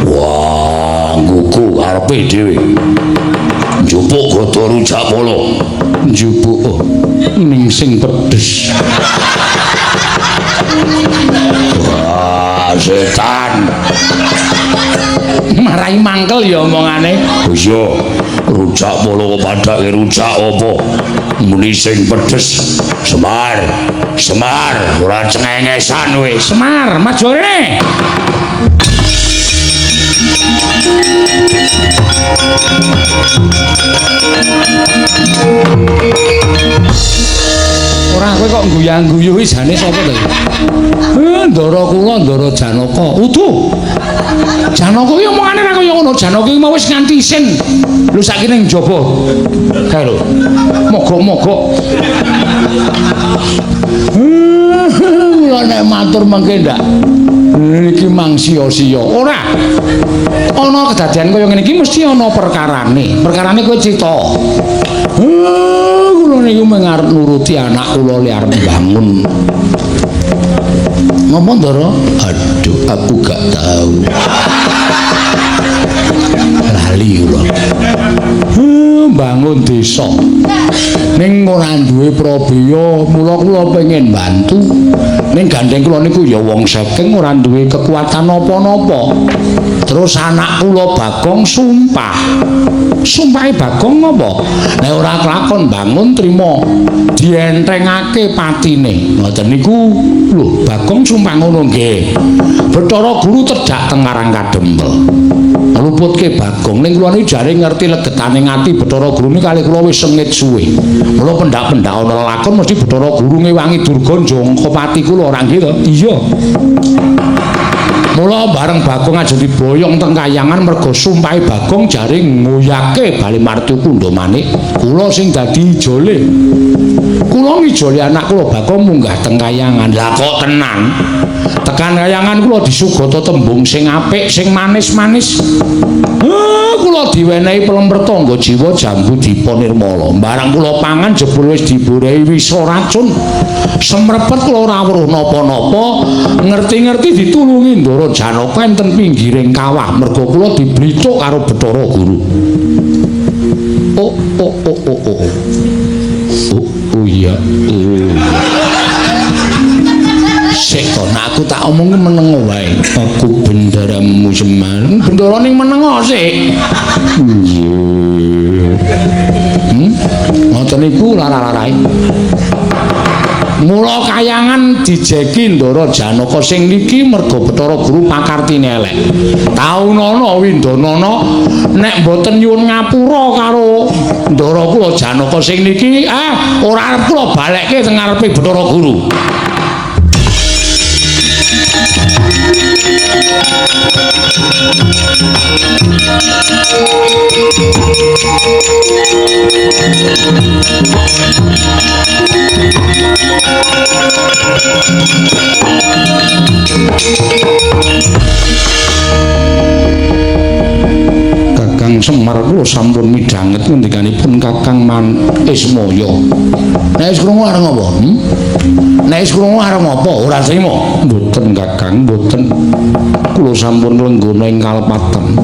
Wah, ngguku karepe dhewe. Njupuk gada rujak polo. Njupuk ning sing pedes. Wah, setan. Marai mangkel ya omongane. Iya, rujak polo kok padake rujak apa? Muni sing pedes. Semar, Semar, ora cengengesan kowe. Semar, maju rene. Ora kowe kok guyang-guyu iki jane sapa to iki? Ndara kula Ndara Janaka. Udu. Janaka iki omongane ora kaya ngono. Janaka iki mau wis nganti isin. Lho saiki ning njaba. Kae lho. Mogok-mogok. Kula nek matur mengke ndak. Niki mang sia-sia. Ora. Ana kedadean kaya ngene iki mesti ana perkarane. Perkarane kowe crita. Kula niku mung arep nuruti anak kula li arep bangun. Ngopo, Ndara? Aduh, aku gak tahu. Lali kula. Bangun desa. Ning ora duwe prabeya, mula kula pengen bantu. Ning gandeng kula niku ya wong saking ora duwe kekuatan napa-napa. Terus anak kula Bagong sumpah. Sumpahe Bagong napa? Nek ora kelakon bangun trima dientengake patine. Ngoten niku lho, Bagong sumpah ngono nggih. Bathara Guru tedhak teng Karang Kadempel. Ngluputke Bagong ning kula niku jare ngerti legetane ati Bathara Guru niku kalih kula wis sengit suwe. Mula pendak-pendak ana lelakon mesti Bathara Guru ngewangi Durga njangka pati kula ora nggih to? Iya. Mula bareng Bagong aja diboyong teng kayangan merga sumpahe Bagong jare nguyake Bali Martu Kundha Manik. Kula sing dadi ijole. Kula ngijoli anak kula Bagong munggah teng kayangan. Lah kok tenan? Tekan kayangan kula disugata tembung sing apik, sing manis-manis. Kula diwenehi pelemper tangga jiwa jambu dipa nirmala. Barang kula pangan jebul wis diborehi wisa racun. Semrepet kula ora weruh napa-napa, ngerti-ngerti ditulungi Ndara Janaka enten pinggiring kawah merga kula diblicuk karo Bathara Guru. Oh oh oh oh oh. Oh, oh iya. Oh. Sik to, nek aku tak omong meneng wae. Aku bendaramu Semar. Bendara ning meneng sik. Nggih. Ngoten niku lara-larae. Mula kayangan dijeki Ndara Janaka sing niki merga Bathara Guru pakartine elek. Taunana Windanana nek mboten nyuwun ngapura karo Ndara kula Janaka sing niki, ora arep kula balekke teng ngarepe Bathara Guru. Semar kula sampun midhanget ngendikanipun Kakang Man Ismaya. Nek wis krungu arep ngopo? Nek wis krungu arep ngopo? Ora trima. Mboten Kakang, mboten. Kula sampun lenggana ing kalepatan.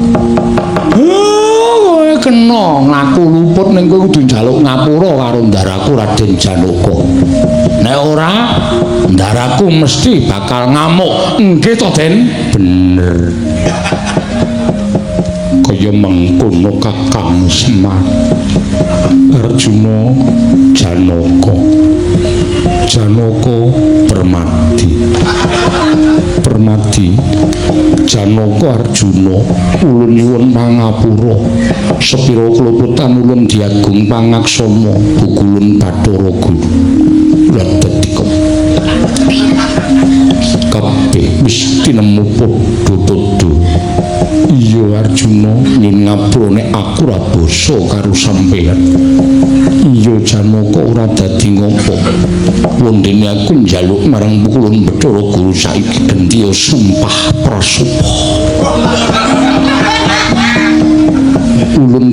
Kowe kena ngaku luput ning kowe kudu njaluk ngapura karo ndaraku Raden Janaka. Nek ora, ndaraku mesti bakal ngamuk. Nggih to, Den? Bener. Kaya mengkono Kakang Semar. Arjuna Janaka. Janaka Permadi. Permadi Janaka Arjuna ulun nyuwun pangapura. Sepira kluputan ulun diagung pangaksama bukulun Bathara Guru. Dadi kabeh wis tinemu padha-padha. Iya Arjuna, nyuwun ngapura nek aku ora basa karo sampeyan. Iya Janaka ora dadi ngopo. Wondene aku njaluk marang pukulun Bathara Guru saiki genti sumpah prasupa. Ulun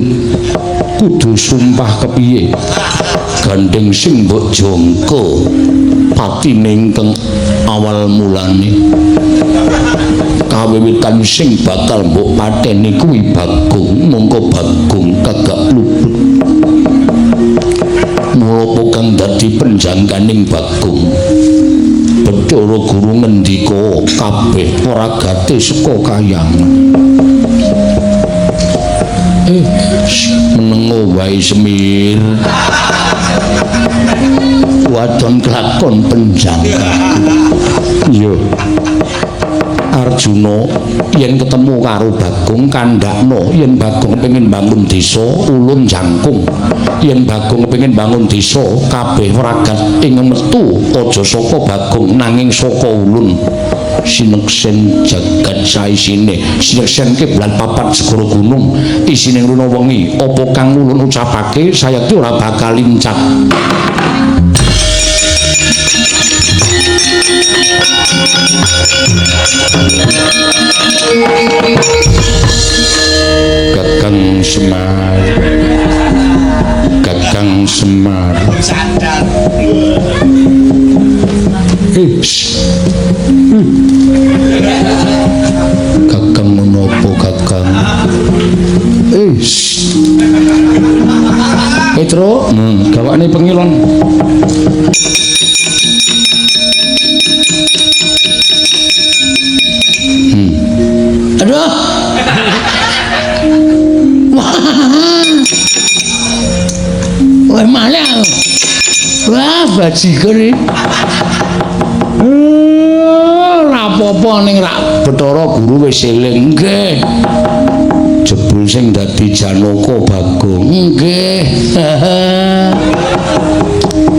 kudu sumpah kepiye? Gandeng sing mbok jangka patine ingkang awal mulane. Kawiwitan sing bakal mbok pateni kuwi Bagong, mongko Bagong kagak luput. Mula kang dadi penjangkaning Bagong. Bathara Guru ngendika kabeh ragate saka kayangan. Menengo wae Semir. Wadon kelakon penjangkaku. Iya. Arjuna yen ketemu karo Bagong kandhakno yen Bagong pengin bangun desa ulun jangkung. Yen Bagong pengin bangun desa kabeh ragat ing metu aja saka Bagong nanging saka ulun. Sineksen jagat saisine, sineksen kiblat papat segara gunung isine ngruna wengi apa kang ulun ucapake sayekti ora bakal lincah. Kakang Semar, Kakang Semar. Kakang menapa Kakang? Petro, gawakne pengilon. Aduh. Wah. Wah, malah. Wah, bajigur iki. Ora apa-apa ning rak Bathara Guru wis eling. Nggih. Jebul sing dadi Janaka Bagong. Nggih.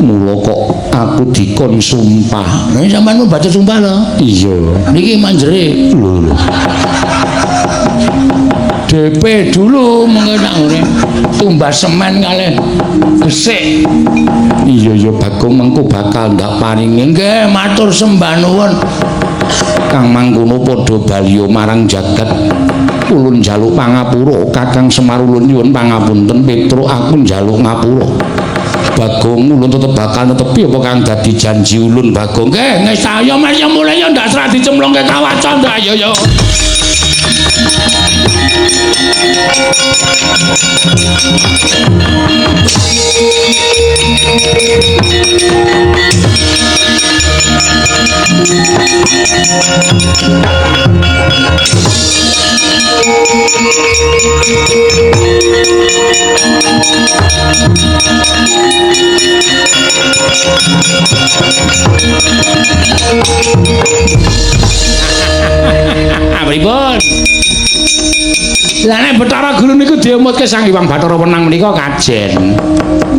Mula kok aku dikon sumpah. Nek sampean baca sumpah lho. Iya. Niki manjere. Lho lho. DP dulu mengko nak ngene. Tumbas semen kalih gesik. Iya ya Bagong mengko bakal ndak paringi. Nggih, matur sembah nuwun. Kang mangkono padha baliya marang jagat. Ulun njaluk pangapura, Kakang Semar ulun nyuwun pangapunten Petruk aku njaluk ngapura. Bagong ulun tetep bakal netepi apa kang dadi janji ulun Bagong. Nggih, wis ayo Mas ya mulai ya ndak serah dicemplungke kawaca ndak ayo ya. Pripun? Lah nek Bathara Guru niku diemutke Sang Hyang Bathara Wenang menika kajen.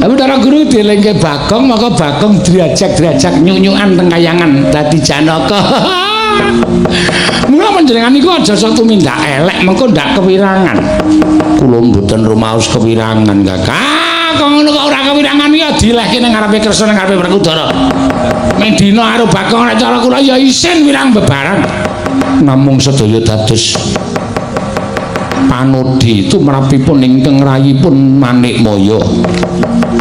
Lah Bathara Guru dielingke Bagong, maka Bagong diajak-diajak nyunyukan teng kayangan dadi Janaka. Mula panjenengan niku aja sok tumindak elek, mengko ndak kewirangan. Kula mboten rumaos kewirangan, Kakak. Kok ngono kok ora kewirangan ya dilehke nang ngarepe Kresna nang ngarepe Werkudara. Ming dina karo Bagong nek cara kula ya isin wirang bebareng. Namung sedaya dados Mapanodi tumrapipun ingkang rayipun Manikmaya.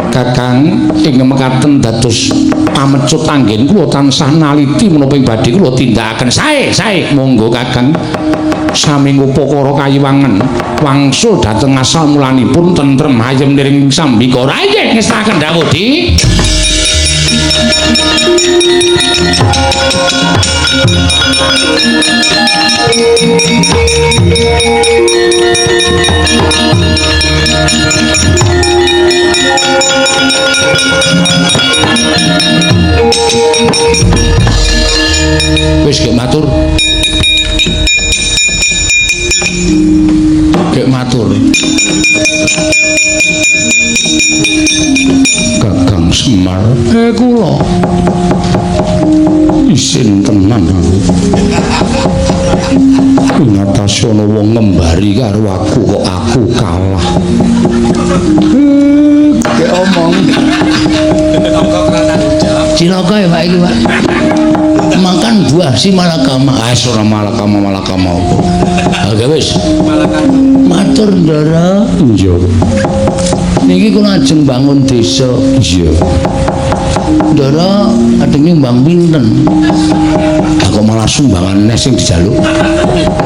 Kakang ing mekaten dados pamecut anggen kula tansah naliti menapa ing badhe kula tindakaken. Sae, sae, monggo Kakang. Sami ngupakara kayiwangen wangsul dhateng asal mulanipun tentrem hayem niring sambikara. Inggih ngestaken dawuh Di. Wis gek matur. Gek matur. Kakang Semar, kula isin tenan aku. Ing atase ana wong ngembari karo aku kok aku kalah. Gek omong. Cilaka ya Pak iki, Pak. Makan buah si malakama. Ah ora malakama malakama apa. Oke wis. Matur Ndara. Iya. Niki kula ajeng bangun desa. Iya. Ndara ajeng nyumbang pinten? Aku malah sumbangan neh sing dijaluk.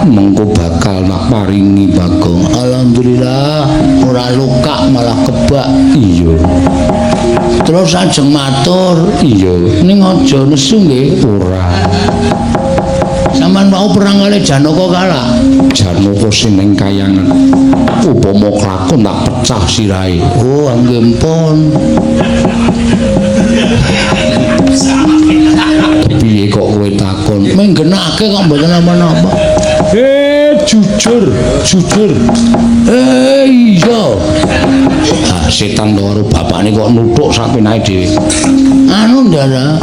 Mengko bakal tak paringi Bagong. Alhamdulillah ora luka malah kebak. Iya. Terus ajeng matur. Iya. Ning aja nesu nggih. Ora. Sampeyan mau perang kali Janaka kalah. Janaka sing ning kayangan. Upama klakon tak pecah sirahe. Oh, nggih pun. Piye kok kowe takon? Menggenake kok mboten napa-napa. Jujur, jujur. Iya. Ah, setan karo bapakne kok nuthuk sapenake dhewe. Anu Ndara.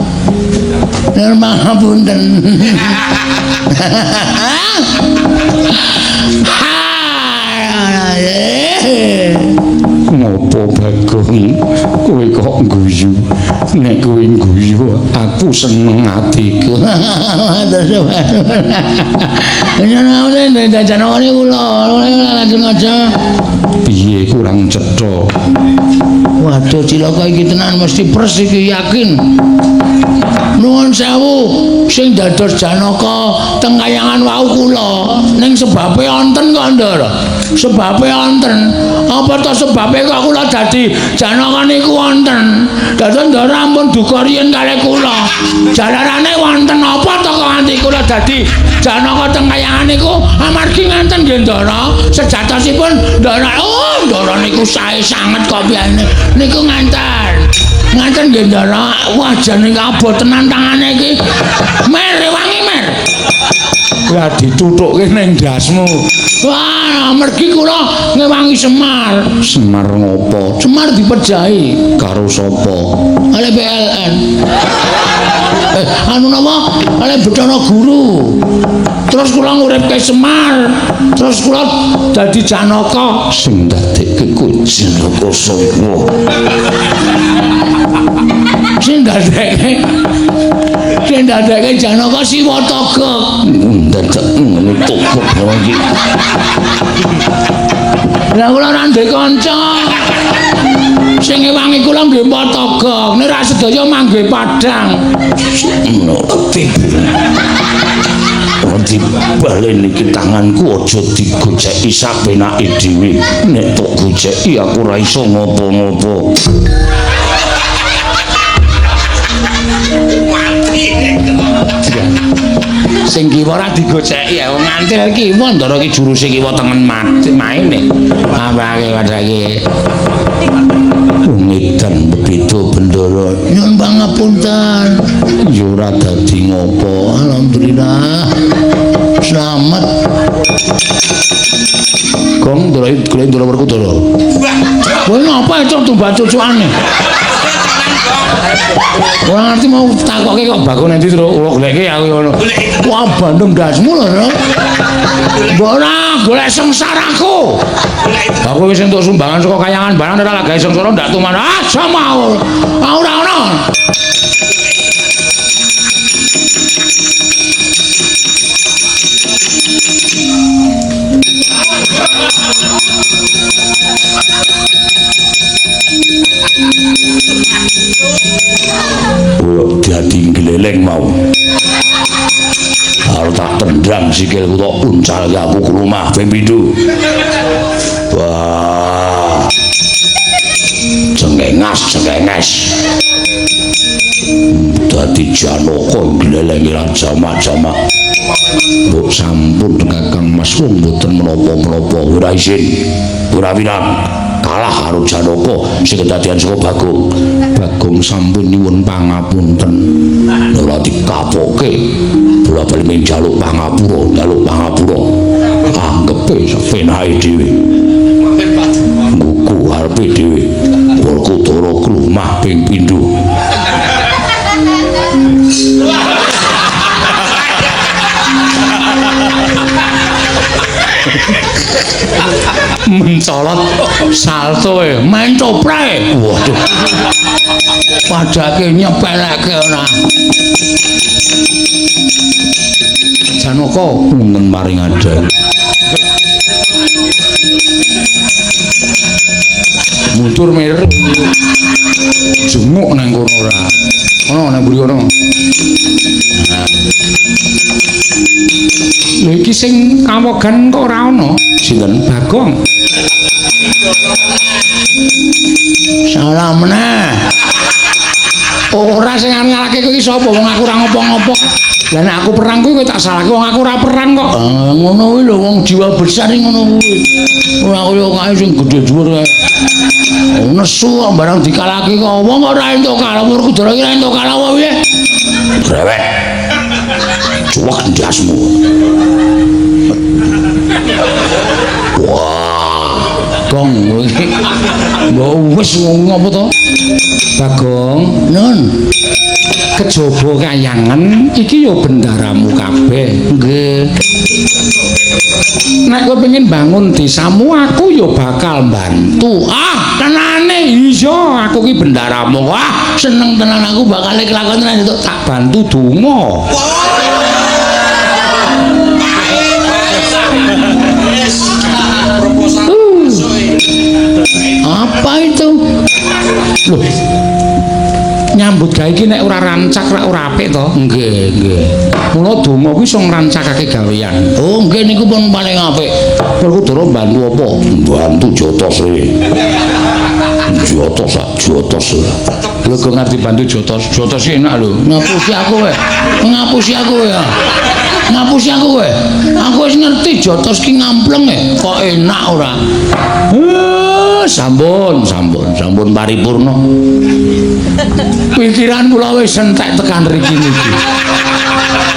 Nirmahapunten. Ngopo Bagong? Kowe kok guyu? Nek kowe guyu aku seneng atiku. Piye kurang cetha? Waduh cilaka iki tenan mesti pers iki yakin. Nuwun sewu sing dados Janaka teng kayangan wau kula ning sebabe wonten kok Ndara. Sebabe wonten. Apa to sebabe kok kula dadi Janaka niku wonten. Dados Ndara ampun duka riyin kalih kula. Jalarane wonten apa to kok nganti kula dadi Janaka teng kayangan niku amargi ngenten nggih Ndara. Sejatosipun Ndara, oh Ndara niku sae sanget kok piyane. Niku nganten. Ngaten nggih Ndara, wah jane abot tenan tangane iki. Mer wangi mer. Lah dituthukke ning ndasmu. Wah, mergi kula ngewangi Semar. Semar ngopo? Semar dipejahi karo sapa? Oleh PLN. Anu napa? Oleh Bathara Guru. Terus kula nguripke Semar. Terus kula dadi Janaka. Sing dadekke kuwi Janaka sapa? Sing dadekke Janaka Siwa Togok. Dadak ngene togok iki. Lah kula ora ndek kanca. Sing ngewangi kula nggih Togok, nek ra sedaya mangge padhang. Dibalen iki tanganku aja digoceki sapenake dhewe. Nek tok goceki aku ora iso ngopo-ngopo. Sing kiwa ora digoceki ya wong ngantil kiwa Ndara iki juruse kiwa tengen maine. Apake padake. Wong edan beda Bendara. Nyuwun pangapunten. Ya ora dadi ngopo. Alhamdulillah. Slamet. Gong ndara golek Ndara Werkudara. Kowe ngapa itu tumbak cucukane? Ora ngerti mau takoke kok bakon endi terus kula goleke aku ngono. Wah bandem ndasmu lho. Mbok ora golek sengsaraku. Aku wis entuk sumbangan saka kayangan barang ora lagae sengsara ndak tuman. Ah sama ora ono. Kowe dadi gleleng mau. Arep tak tendang sikilku tok uncalke aku ke rumah ping pindho. Wah. Cengengas, cengenges. Dadi Janaka glelenge ra jamak-jamak. Mbok sampun Kakang Mas wong mboten menapa-menapa ora isin. Ora wirang. Kalah karo Janaka sing kedadian saka Bagong. Bagong sampun nyuwun pangapunten. Ora dikapoke. Bola-bali mung njaluk pangapura, njaluk pangapura. Anggepe penake dhewe. Nggugu arepe dhewe. Werkudara klumah ping pindho. Mencolot salto e main coprae. Waduh. Padake nyepeleke ora. Janaka punten maring adha. Mundur mir. Jenguk nang kono ora. Ono nang mburi kono. Lho iki sing kawogan kok ora ana? Sinten? Bagong. Salah meneh. Ora sing ngalahke kowe iki sapa? Wong aku ora ngopo-ngopo. Lah nek aku perang kuwi kowe tak salahke wong aku ora perang kok. Ah ngono kuwi lho wong jiwa besar iki ngono kuwi. Ora kaya kae sing gedhe dhuwur kae. Nesu kok barang dikalahke kok wong ora entuk kalah Werkudara iki ora entuk kalah wae piye. Brewek. Cuwek ndasmu. Wah, Gong kowe iki. Mbok wis ngopo to? Bagong, Nun. Kejaba kayangan iki ya bendaramu kabeh. Nggih. Nek kowe pengen bangun desamu aku ya bakal bantu. Ah, tenane iya aku ki bendaramu. Wah, seneng tenan aku bakal kelakon tenan itu. Tak bantu donga. Apa itu? Loh. Nyambut gawe iki nek ora rancak rak ora apik to? Nggih, nggih. Mula donga kuwi iso ngrancakake gawean. Oh, nggih niku pun paling apik. Werkudara mbantu apa? Mbantu jotos e. Jotos, jotos. Lho kok ngerti bantu jotos? Jotos iki enak lho. Ngapusi aku kowe. Ngapusi aku kowe. Ngapusi aku kowe. Aku wis ngerti jotos ki ngampleng e. Kok enak ora? Sampun, sampun, sampun paripurna. Pikiran kula wis entek tekan riki niki.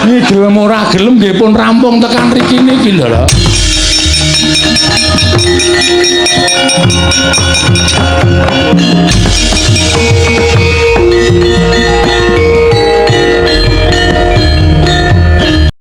Niki gelem ora gelem nggih pun rampung tekan riki niki lho.